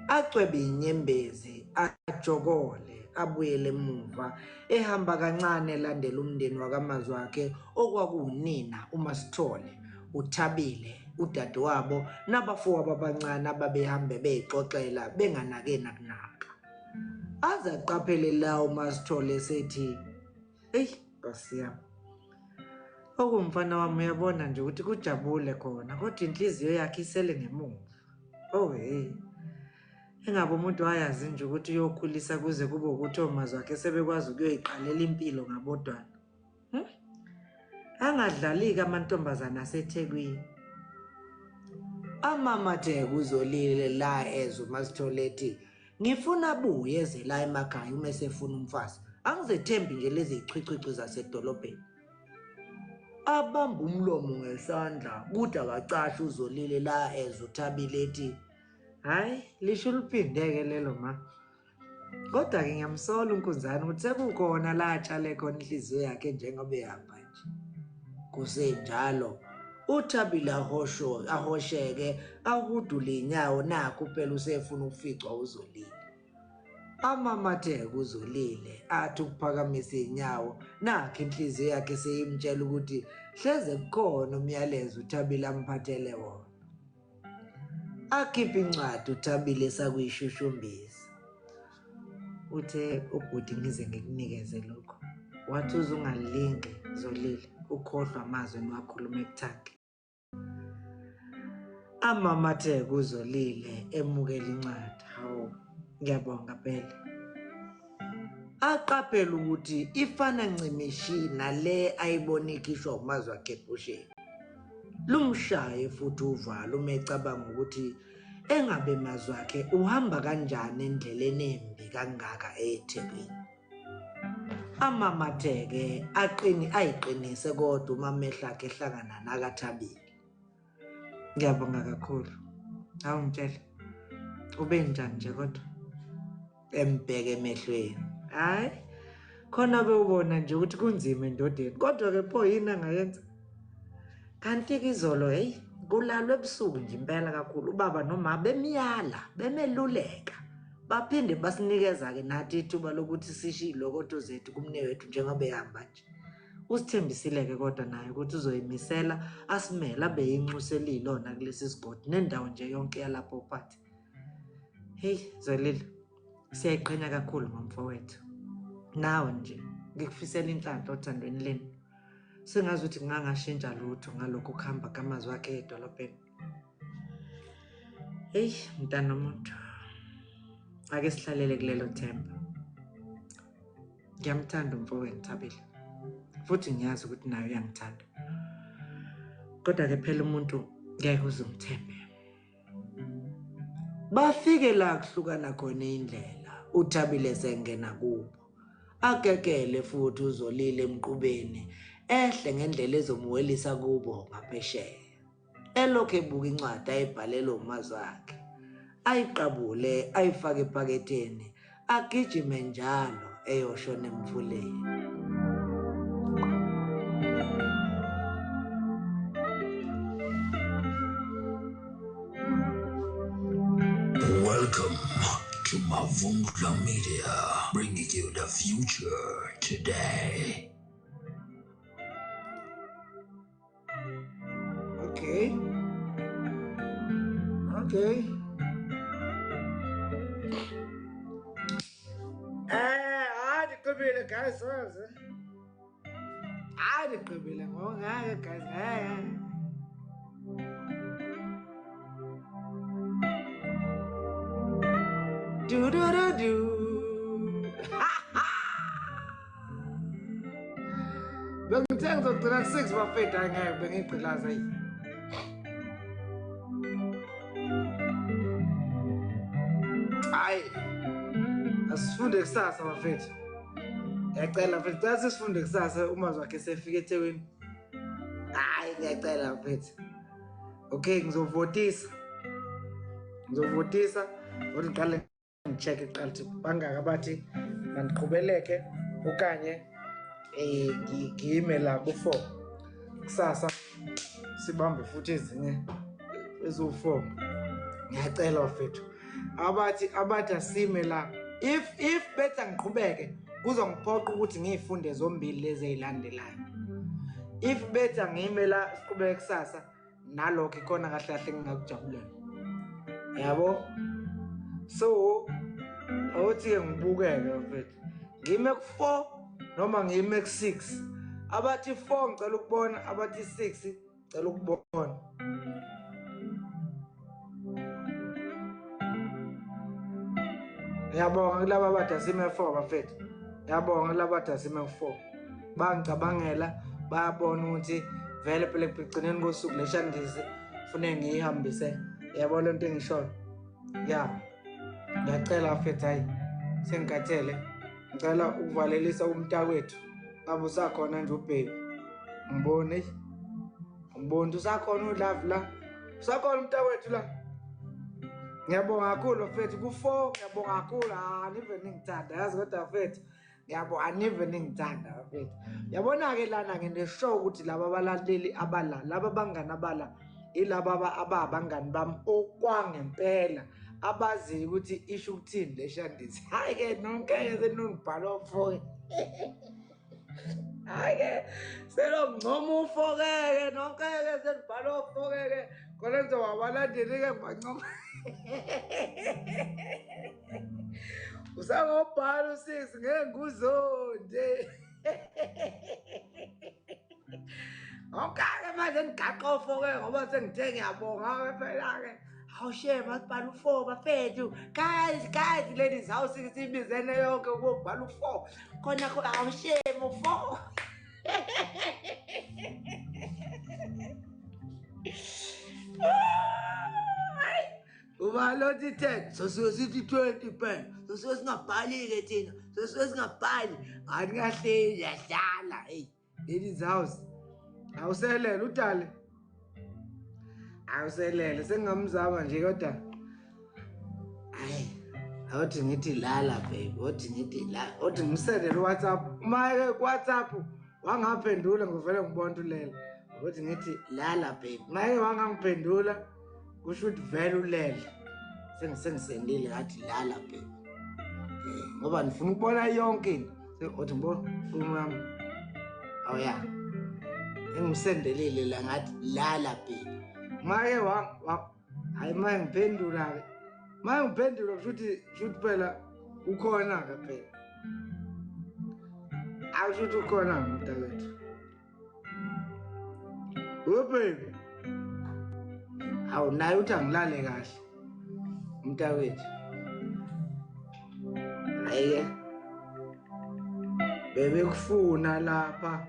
Acwebe inyembezi ajokole abuyele emuva ehamba kancane elandela umndeni wakamazwi akhe okwakuwunina uMaSithole uThabile udadewabo nabafowabo abancane ababehambe beyixoxela benganake nakunaka. Aze aqaphele la uMaSithole esethi eyi nkosi yami okumfana wami uyabona nje ukuthi kujabule khona kodwa inhliziyo yakhe isele ngemuva. Oh hey. Engabe umuntu wayazi nje ukuthi uyokhulisa kuze kube ukuthi omazwi akhe sebekwazi ukuyoyiqalela impilo ngabodwana. Hmm? Angadlaliki amantombazana aseThekwini. Amamatheke uzolile la ezwe uMaSithole ethi ngifuna abuye eze la emakhaya uma esefuna umfazi. Angizethembi nje lezi zichwichwichwi zasedolobheni. Abamba umlomo ngesandla kude akacashe uzolile la ezwe uThabile ethi hhayi lisho uliphindeke lelo ma. Kodwa-ke ngiyamsola uNkunzane ukuthi sekukhona la atshale khona inhliziyo yakhe njengoba ehamba nje. Kusenjalo uThabile ahosho ahosheke ahudule inyawo nakhu phela usefuna ukuficwa uZolile. Amamatheke uZolile athi ukuphakamisa inyawo nakho inhliziyo yakhe seyimtshela ukuthi hleze kukhona umyalezo uThabile amphathele wona. Akhiphe incwadi uThabile esakuyishushumbisa. Uthe ubhuti ngize ngikunikeze lokhu. Wathi uze ungalinge Zolile ukhohlwa amazwi eniwakhuluma ekuthakhe. Amamatheke uZolile emukela incwadi. Hawu, ngiyabonga Bhele. Aqaphele ukuthi ifana ncimishi nale ayibona ikhishwa umazwi akhe ebhusheni. Lumshaye futhi uvalo uma ecabanga ukuthi engabe mazwi akhe uhamba kanjani endleleni embi kangaka eyeThekwini. Amamatheke aqini ayiqinise kodwa uma amehlo akhe ehlangana nakaThabile. Ngiyabonga kakhulu. Awungitshele. Ube njani nje kodwa? Embheke emehlweni. Hayi. Khona bewubona nje ukuthi kunzima endodeni. Kodwa ke pho yini angayenza? Kanti ke izolo hey kulalwe ebusuku nje impela kakhulu ubaba noma bemyala bemeluleka. Baphinde basinikeza-ke nathi ithuba lokuthi sisho iy'lokoto zethu kumnewethu njengoba ehamba nje. Usithembisile-ke kodwa naye ukuthi uzoyimisela asimele abe yinxusa eliyilona kulesi sigodi nendawo nje yonke yalapho ophathe. Heyi Zolile, siyayiqhenya kakhulu ngomfowethu. Nawe nje ngikufisela inhlanhla othandweni lenu. Sengazuthi kungangashintsha lutho ngalokhu kuhamba kamazwi akhe edolobheni. Heyi mntanomuntu, ake sihlalele kulelo themba. Ngiyamthanda umfowenu Thabile, futhi ngiyazi ukuthi naye uyangithanda. Kodwa-ke phela umuntu ngeke uze umthembe. Bafike la kuhlukana khona indlela, uThabile sengena kubo. Agegele futhi uZolile emqubeni, ehle ngendlela ezomuwelisa kubo ngaphesheya. Elokhu ebuka incwadi ayibhalelwe umazwakhe. Ayiqabule, ayifake ephaketheni, agijime njalo eyoshona emfuleni. Welcome to Mavungla Media, bringing you the future today. Okay. Okay. Hayi ndigqibile guys, soze. Hayi ndigqibile ngeke guys, ngeke. Du du du du. Bengithe ngizogcina ku-6 bafethu, hayi ngeke bengiyigqilaza yi. Hayi. Asifunde kusasa bafethu. Ngiyacela mfethu, cela sisifunde kusasa umazwi wakhe sefika eThekwini. Hayi ngiyacela mfethu. Okay, ngizovotisa. Ngizovotisa kodwa ngiqale ngicheck kuqala ukuthi bangaka abathi mandiqhubeleke okanye ngime la ku-4. Kusasa sibambe futhi ezinye eziwu-4. Ngiyacela bafethu. Abathi asime la. If bethi angiqhubeke kuzongiphoqa ukuthi ngiyifunde zombili lezi ezilandelayo. If bethi angime la siqhubeke kusasa nalokho ikhona kahle kahle ngingakujabulela. Yabo? So awuthi ke ngibukeke mfethu. Ngime ku-4 noma ngime ku-6. Abathi 4 ngicela ukubona, abathi 6 ngicela ukubona. Ngiyabonga kulaba abathi asime 4 bafethu. Ngiyabonga kulaba abathi asime 4. Bangicabangela bayabona ukuthi vele phela ekugcineni kosuku le shandizi kufuneka ngiyihambise. Yabo le nto engishoyo. Ya. Ngiyacela bafethu, hayi sengikhathele. Ngicela ukuvalelisa umntakwethu. Ngabe usakhona nje ubhebi. Ngibone. Ngibona usakhona ulove la. Usakhona umntakwethu la. Ngiyabonga kakhulu mfethu ku-4, ngiyabonga kakhulu. Anive ningithanda yazi kodwa mfethu. Ngiyabonga anive ningithanda mfethu. Yabona-ke lana ngineshow ukuthi laba abalaleli abala, laba bangani abala, ilaba ababangani bami okwangempela abaziyo ukuthi isho ukuthini le shandizi. Hhayi-ke nonke-ke senonibhala o-4. Hhayi-ke selongcoma u-4-ke nonke-ke senibhala o-4-ke khona ngizoba abalandeli-ke ngibancoma. Usangobhala u-6 ngeke ngikuzonde. Onke-ke manje ngigaqa o-4-ke ngoba sengithe ngiyabonga-ke phela-ke. Hawu shame asibhala u-4 bafethu. Guys, guys, ladies, hawu sibizene yonke ukubhala u-4. Khona hawu shame u-4. Uba lothi 10, sosuke sithi 20 phela. Sosuke singabhali-ke thina. Sosuke singabhali. Hayi ningahleli yahlala. Hey, ladies house. Awuselele udale. Awuselele sengingamzama nje kodwa. Hayi, awuthi ngithi lala baby, awuthi ngithi la, awuthi ngimsendele WhatsApp. Uma ke WhatsApp wangaphendula ngivele ngibona ulele. Awuthi ngithi lala baby. Uma ke wangangiphendula kusho ukuthi vele ulele. Sengisendile ngathi lala baby. Ngoba nifuna ukubona yonke into. Othi ngibona umama. Oh yeah. Engimsendelile la ngathi lala baby. Make wa hayi manje ngiphendula ke. Manje ngiphendula kushuthi phela ukhona ke phela. Akushuthi ukhona mntakethu. Oh baby. Awu naye uthi angilale kahle. Mntakethu. Hayi bebekufuna lapha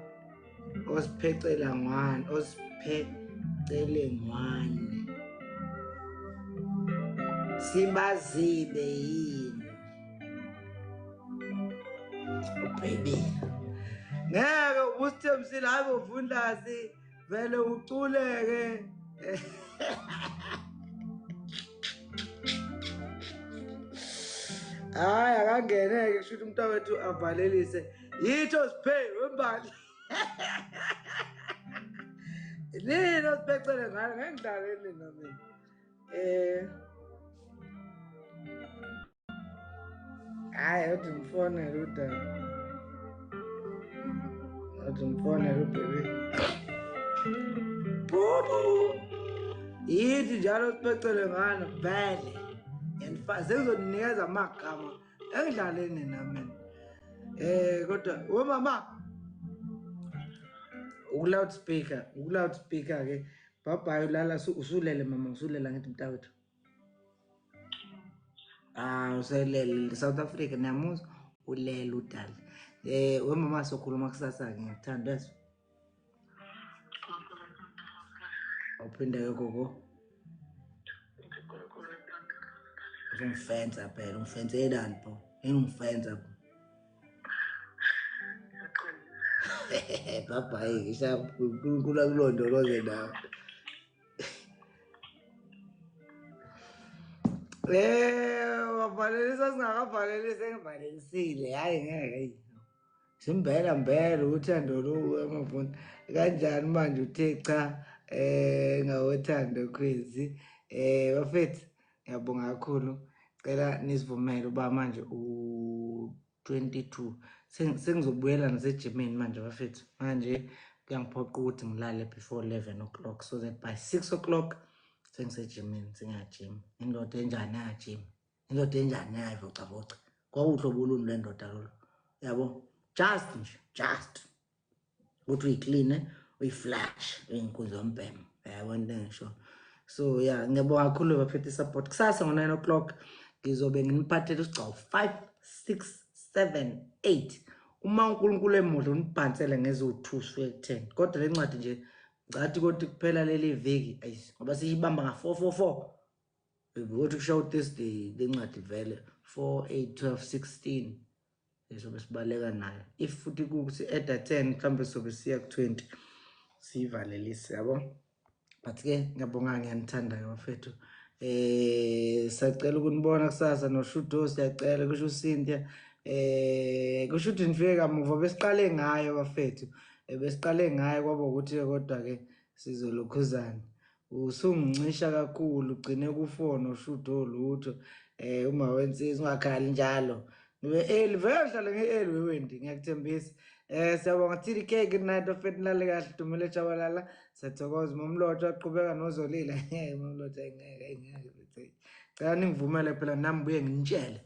osiphecela ngwane, osiphecele ngwane. Sibazibe yini? Baby. Ngeke usithembisile hayi bovundlasi vele uculeke. Hayi akangeneke kusho ukuthi umuntu wethu avalelise. Yitho siphe wembali. Nini siphecele ngalo ngeke ngidlale nina mina. Hayi uthi ngifonele udaba. Uthi ngifonele ubaby. Bubu. Yithi njalo siphecele ngalo vele. Ngiyafaze ngizonikeza amagama engidlaleni nina mina. Kodwa we mama uku-loudspeaker, uku-loudspeaker ke. Bye bye ulala usulele mama, usulela ngithi mntakwethu. Ah uselele South Africa niyamuzwa ulele udali. We mama sokhuluma kusasa ke ngiyakuthanda yeso. Awuphinde ke gogo. Uzongifensa phela, ungifenselani pho? Engifensa pho. Bye bye ngisha uNkulunkulu akulondoloze nawe. Wavalelisa singakavalelisi engivalelisile. Hayi ngeke. Simbela mbela uthando lo amafoni. Kanjani manje uthe cha ngawothando Khwezi. Bafethu ngiyabonga kakhulu. Cela nisivumele uba manje u22 sengizobuyela nasejimini manje bafethu. Manje kuyangiphoqa ukuthi ngilale before 11 o'clock so that by 6 o'clock sengisejimini sengiyajima. Indoda enjani ayajima? Indoda enjani ayivocavoca? Kwakuhlobo oluni lwendoda lolo. Yabo? Just nje, just. Ukuthi uyiclean, uyiflash, uyinkunzi yombhemo. Yabo into engisho. So yeah, ngiyabonga kakhulu bafethu support. Kusasa ngo 9 o'clock ngizobe nginiphathele isigcawu 5 6 7 8. Uma uNkulunkulu emuhle unibhansele ngezo-2 suke ku-10. Kodwa le ncwadi nje ngathi kodwa kuphela leli viki ayi ngoba siyibamba nga 444. Ukuthi kusho Thursday le ncwadi vele 4 8 12 16 sobe sibaleka nayo. If futhi kuthi add 10 mhlambe sobe siya ku 20 siyivalelise yabo. But ke ngiyabonga ngiyanithanda ke bafethu. Sacela ukunibona kusasa noShudo siyacela kusho uCynthia. Kusho ukuthi nifike kamuva besiqale ngayo bafethu. Besiqale ngayo kwaba ukuthi kodwa ke sizolokhuzana. Usungincisha kakhulu ugcine kufona uShudo lutho. Uma wensizwa ungakhali njalo. Nibe early vele hlale nge-early wewendi ngiyakuthembisa. Siyabonga TDK good night bafethu nilale kahle Dumile Tshabalala. Siyathokoza Mamlotshwa aqhubeka nozolile. Mamlotshwa ngeke ngeke mfethu. Cela ningivumele phela nami buye nginitshele.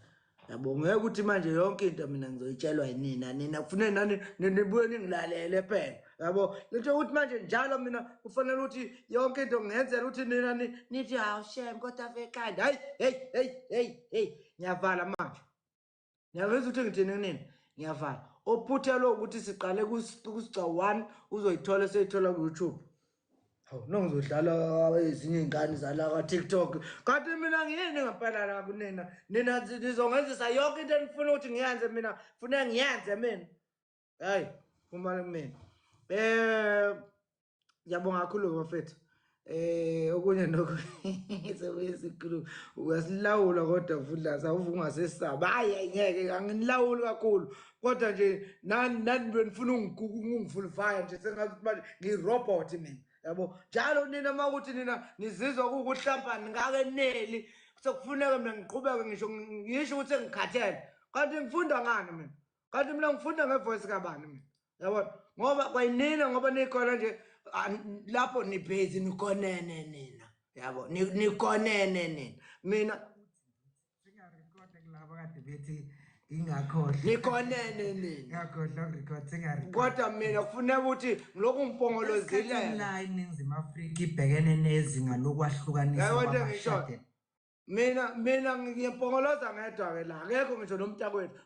Yabo ngeke ukuthi manje yonke into mina ngizoyitshelwa yinina nina kufanele nani nibuye ningilalele phela. Yabo lento ukuthi manje njalo mina kufanele ukuthi yonke into ngiyenzela ukuthi nina nithi hawu shame kodwa vekhanda. Hayi hey hey hey hey ngiyavala manje. Ngiyaveza ukuthi ngithini kunini? Ngiyavala. Ophuthelwe ukuthi siqale kusigca 1 uzoyithola seyithola ku YouTube. Hawu no ngizodlala ezinye izingane zala ka TikTok. Kanti mina ngiyini ngempela la kunina? Nina nizongenzisa yonke into enifuna ukuthi ngiyenze mina, funa ngiyenze mina. Hayi, phumani kumina. Ngiyabonga kakhulu bafethu. Okunye nokho sebuye sikhuluma uyasilawula kodwa Vundla sawuvuka ungasesaba. Hayi ngeke anginilawuli kakhulu kodwa nje nani nani benifuna ungifulifaya nje sengathi manje ngirobot mina. Yabo njalo nina makuthi nina nizizwa kukuhlampa ningakeneli Sekufuneka mina ngiqhubeke ngisho ngisho ukuthi sengikhathele. Kanti ngifunda ngani mina? Kanti mina ngifunda ngevoice kabani mina? Yabona? Ngoba kwayinina ngoba nikhona nje lapho nibhizi nikonene nina. Yabo, nikonene nina. Mina Singarekhoda kulabo kade bethi ingakhohlwa. Nikonene nina. Ngakhohlwa ukurekhod singarekhod. Kodwa mina kufuneka ukuthi ngilokhu ngipongolozile. La iNingizimu Afrika ibhekene nezinga lokwahlukaniswa Yabo into engishoyo. kwabashadene. Mina ngiyempongoloza ngedwa ke la. Akekho ngisho nomntakwethu.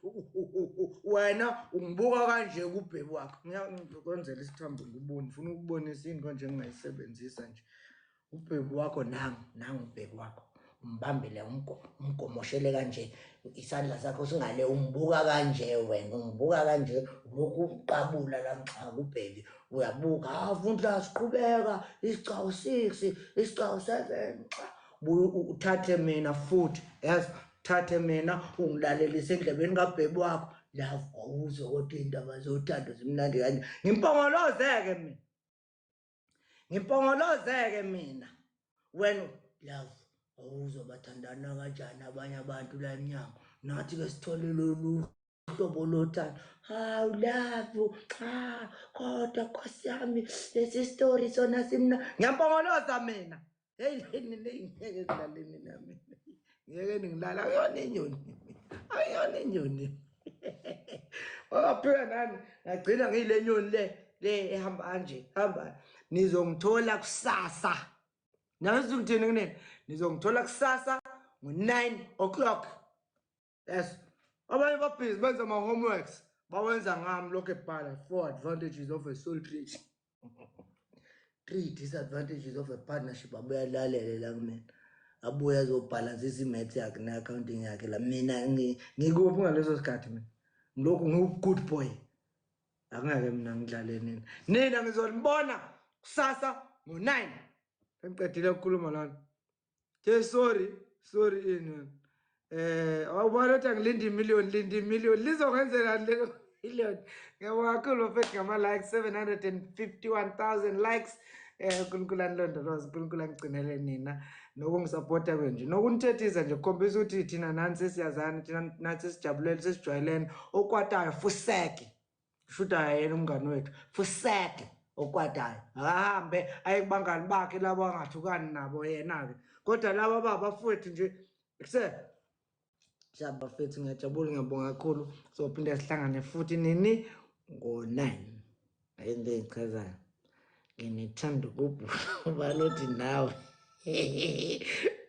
Wena ungibuka kanje kubhebi wakho. Ngiyakwenzela isithombe ngikubone. Ngifuna ukubonisa into nje engingayisebenzisa nje. Ubhebi wakho nangu ubhebi wakho. Umbambile umgomoshele kanje. Isandla sakho singale umbuka kanje wena, ungibuka kanje lokhu uqabula la nxa kubhebi. Uyabuka, ah Vundla siqhubeka isigcawu 6, isigcawu 7. Buye uthathe mina futhi, yazi thathe mina ungilalelise endlebeni kabhebi wakho. Love awuzwe kodwa iy'ndaba zothando zimnandi kanje. Ngimpongolozeke mina. Ngimpongolozeke mina. Wena love awuzwe bathandana kanjani abanye abantu la emnyango. Nathi ke sithole lolu hlobo lothando. Hawu love, cha kodwa Nkosi yami lesi story sona simna. Ngiyampongoloza mina. Hey nini ngeke ngilale mina mina. Ngeke ngilala akuyona inyoni. Akuyona inyoni. Waphika nani ngagcina ngiyile nyoni le ehamba kanje hamba. Nizongithola kusasa. Nazi ngithini kunene? Nizongithola kusasa ngo-9 o'clock. Yes. Abanye babhizi benza ama homeworks bawenza ngami lokho ebhala 4 advantages of a soul trade. 3 disadvantages of a partnership. Abuye alalele la kumina. Abuye azobhalansisa i-maths yakhe ne-accounting yakhe la. Mina ngikuphi ngaleso sikhathi mina? Ngilokhu ngiwu-good boy. Angeke mina ngidlale nina. Nina ngizonibona kusasa ngo-9. Sengiqedile ukukhuluma lana. Ke sorry, sorry ini wena. Awubona ukuthi angilindi imillion, lindi imillion. Lizongenzelani lelo million? Ngiyabonga kakhulu bafethu ngama likes, 751,000 likes. uNkulunkulu anilondoloze, uNkulunkulu angigcinele nina nokungisupporta kwenje. Nokunithethisa nje kukhombisa ukuthi thina nani sesiyazana, thina nathi sesijabulele, sesijwayelene. Okwatayo fuseke. Shuda yena umngani wethu. Fuseke okwatayo. Akahambe aye kubangani bakhe labo angathukani nabo yena ke. Kodwa laba bafowethu nje kuse Siyabonga bafethu, ngiyajabula, ngiyabonga kakhulu. Sophinde sihlangane futhi nini ngo-9. Into engichazayo. Nginithanda ukubhuba lothi nawe.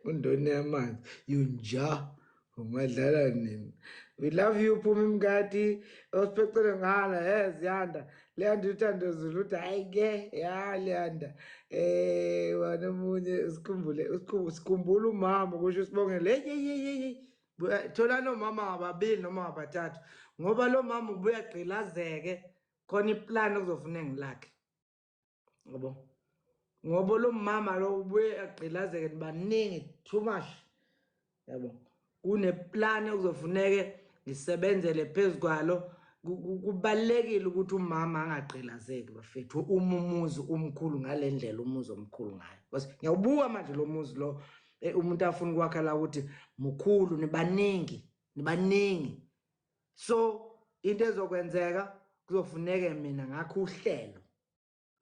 Undoni yamanzi. Yunja. Ungadlala nini? We love you Phuma Mngadi. Osiphecele ngala, Ziyanda. Leyanda uthando Zulu uthi hayi ke, ya Leyanda. Wena omunye usikhumbule, sikhumbula umama kusho usibongele. Hey, hey, hey, hey. Thola nomama ababili noma abathathu ngoba lo mama ubuya gqilazeke khona iplan okuzofuneka ngilakhe. Yabo. Ngoba lo mama lo ubuye agqilazeke baningi too much. Yabo. Kuneplan okuzofuneke ngisebenzele phezukwalo. Kubalekile ukuthi umama angagqilazeki bafethu uma umuzi omkhulu ngalendlela umuzi omkhulu ngayo. Because ngiyawubuka manje lo muzi lo umuntu afuna ukwakha la ukuthi mkhulu nibaningi, nibaningi. So into ezokwenzeka kuzofuneka mina ngakho uhlelo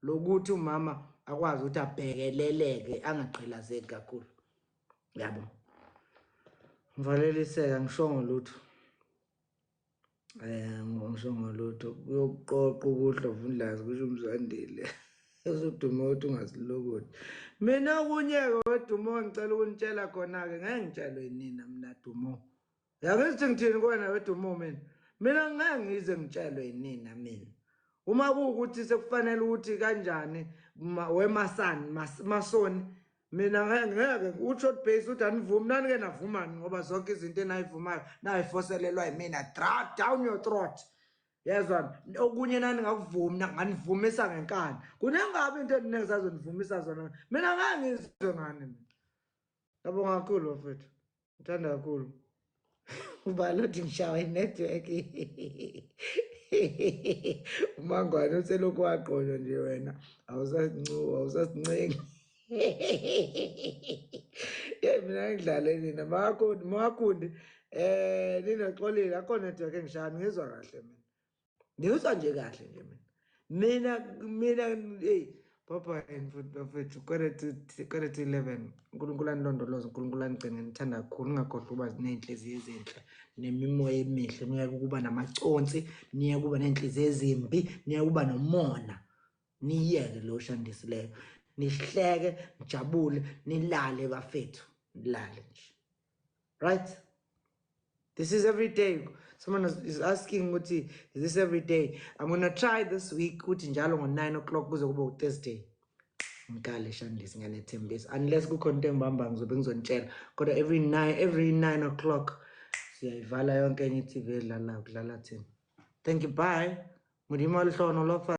lokuthi umama akwazi ukuthi abhekeleleke angagqilazeki kakhulu. Yabo. Ngivaleliseka ngishongo lutho. Ngishongo lutho kuyokuqoqa ukudla vundlazi kusho uMzwandile. Usudume ukuthi ungasilokoti. Mina okunye-ke wedumo ngicela ukunitshela khona-ke ngeke ngitshelwe yinina mina dumo. Yakithi ngithini kuwena wedumo mina? Mina ngeke ngize ngitshelwe yinina mina. Uma kuwukuthi sekufanele ukuthi kanjani wemasani masoni mina ngeke u-short base uthi anivumi nani ke navumani ngoba zonke izinto enayivumayo nayifoselelwa yimina drag down your throat. Yezwa okunye nani ngakuvumi nganivumisa ngenkani. Kunengabe into eningi sazonivumisa zona. Mina ngeke ngizwe ngani mina. Ngiyabonga kakhulu bafethu. Ngithanda kakhulu. Ubala uthi ngishawa i-network. Umangwane uselokhu waqonywa nje wena. Awusasincengi. Ye mina ngidlale nina makhondi makhundi ninoxolile akho network engishaya ngizwa kahle mina. Ngizwa nje kahle nje mina. Mina mina hey bye bye futhi bafethu 10:45 11. uNkulunkulu anilondoloze, uNkulunkulu anigcine, ngithanda kakhulu. Ningakhohlwa ukuba ney'nhliziyo ezinhle nemimoya emihle, niyeke ukuba namaconsi, niyeke ukuba ney'nhliziyo ezimbi, niyeke ukuba nomona, niyeke lo shandisi leyo, nihleke, nijabule, nilale bafethu, nilale nje, right? This is every day. Someone is asking ukuthi is this every day? I'm gonna try this week ukuthi njalo ngo-9 o'clock kuze kube u-Thursday. Ngikale shandisi, ngiyanethembisa. Unless kukhona into engibamba ngizobe ngizonitshela. Kodwa every 9 o'clock siyayivala yonke enye i-TV edlalayo, kudlala thina. Thank you, bye. Modimo wa lehlohonolo.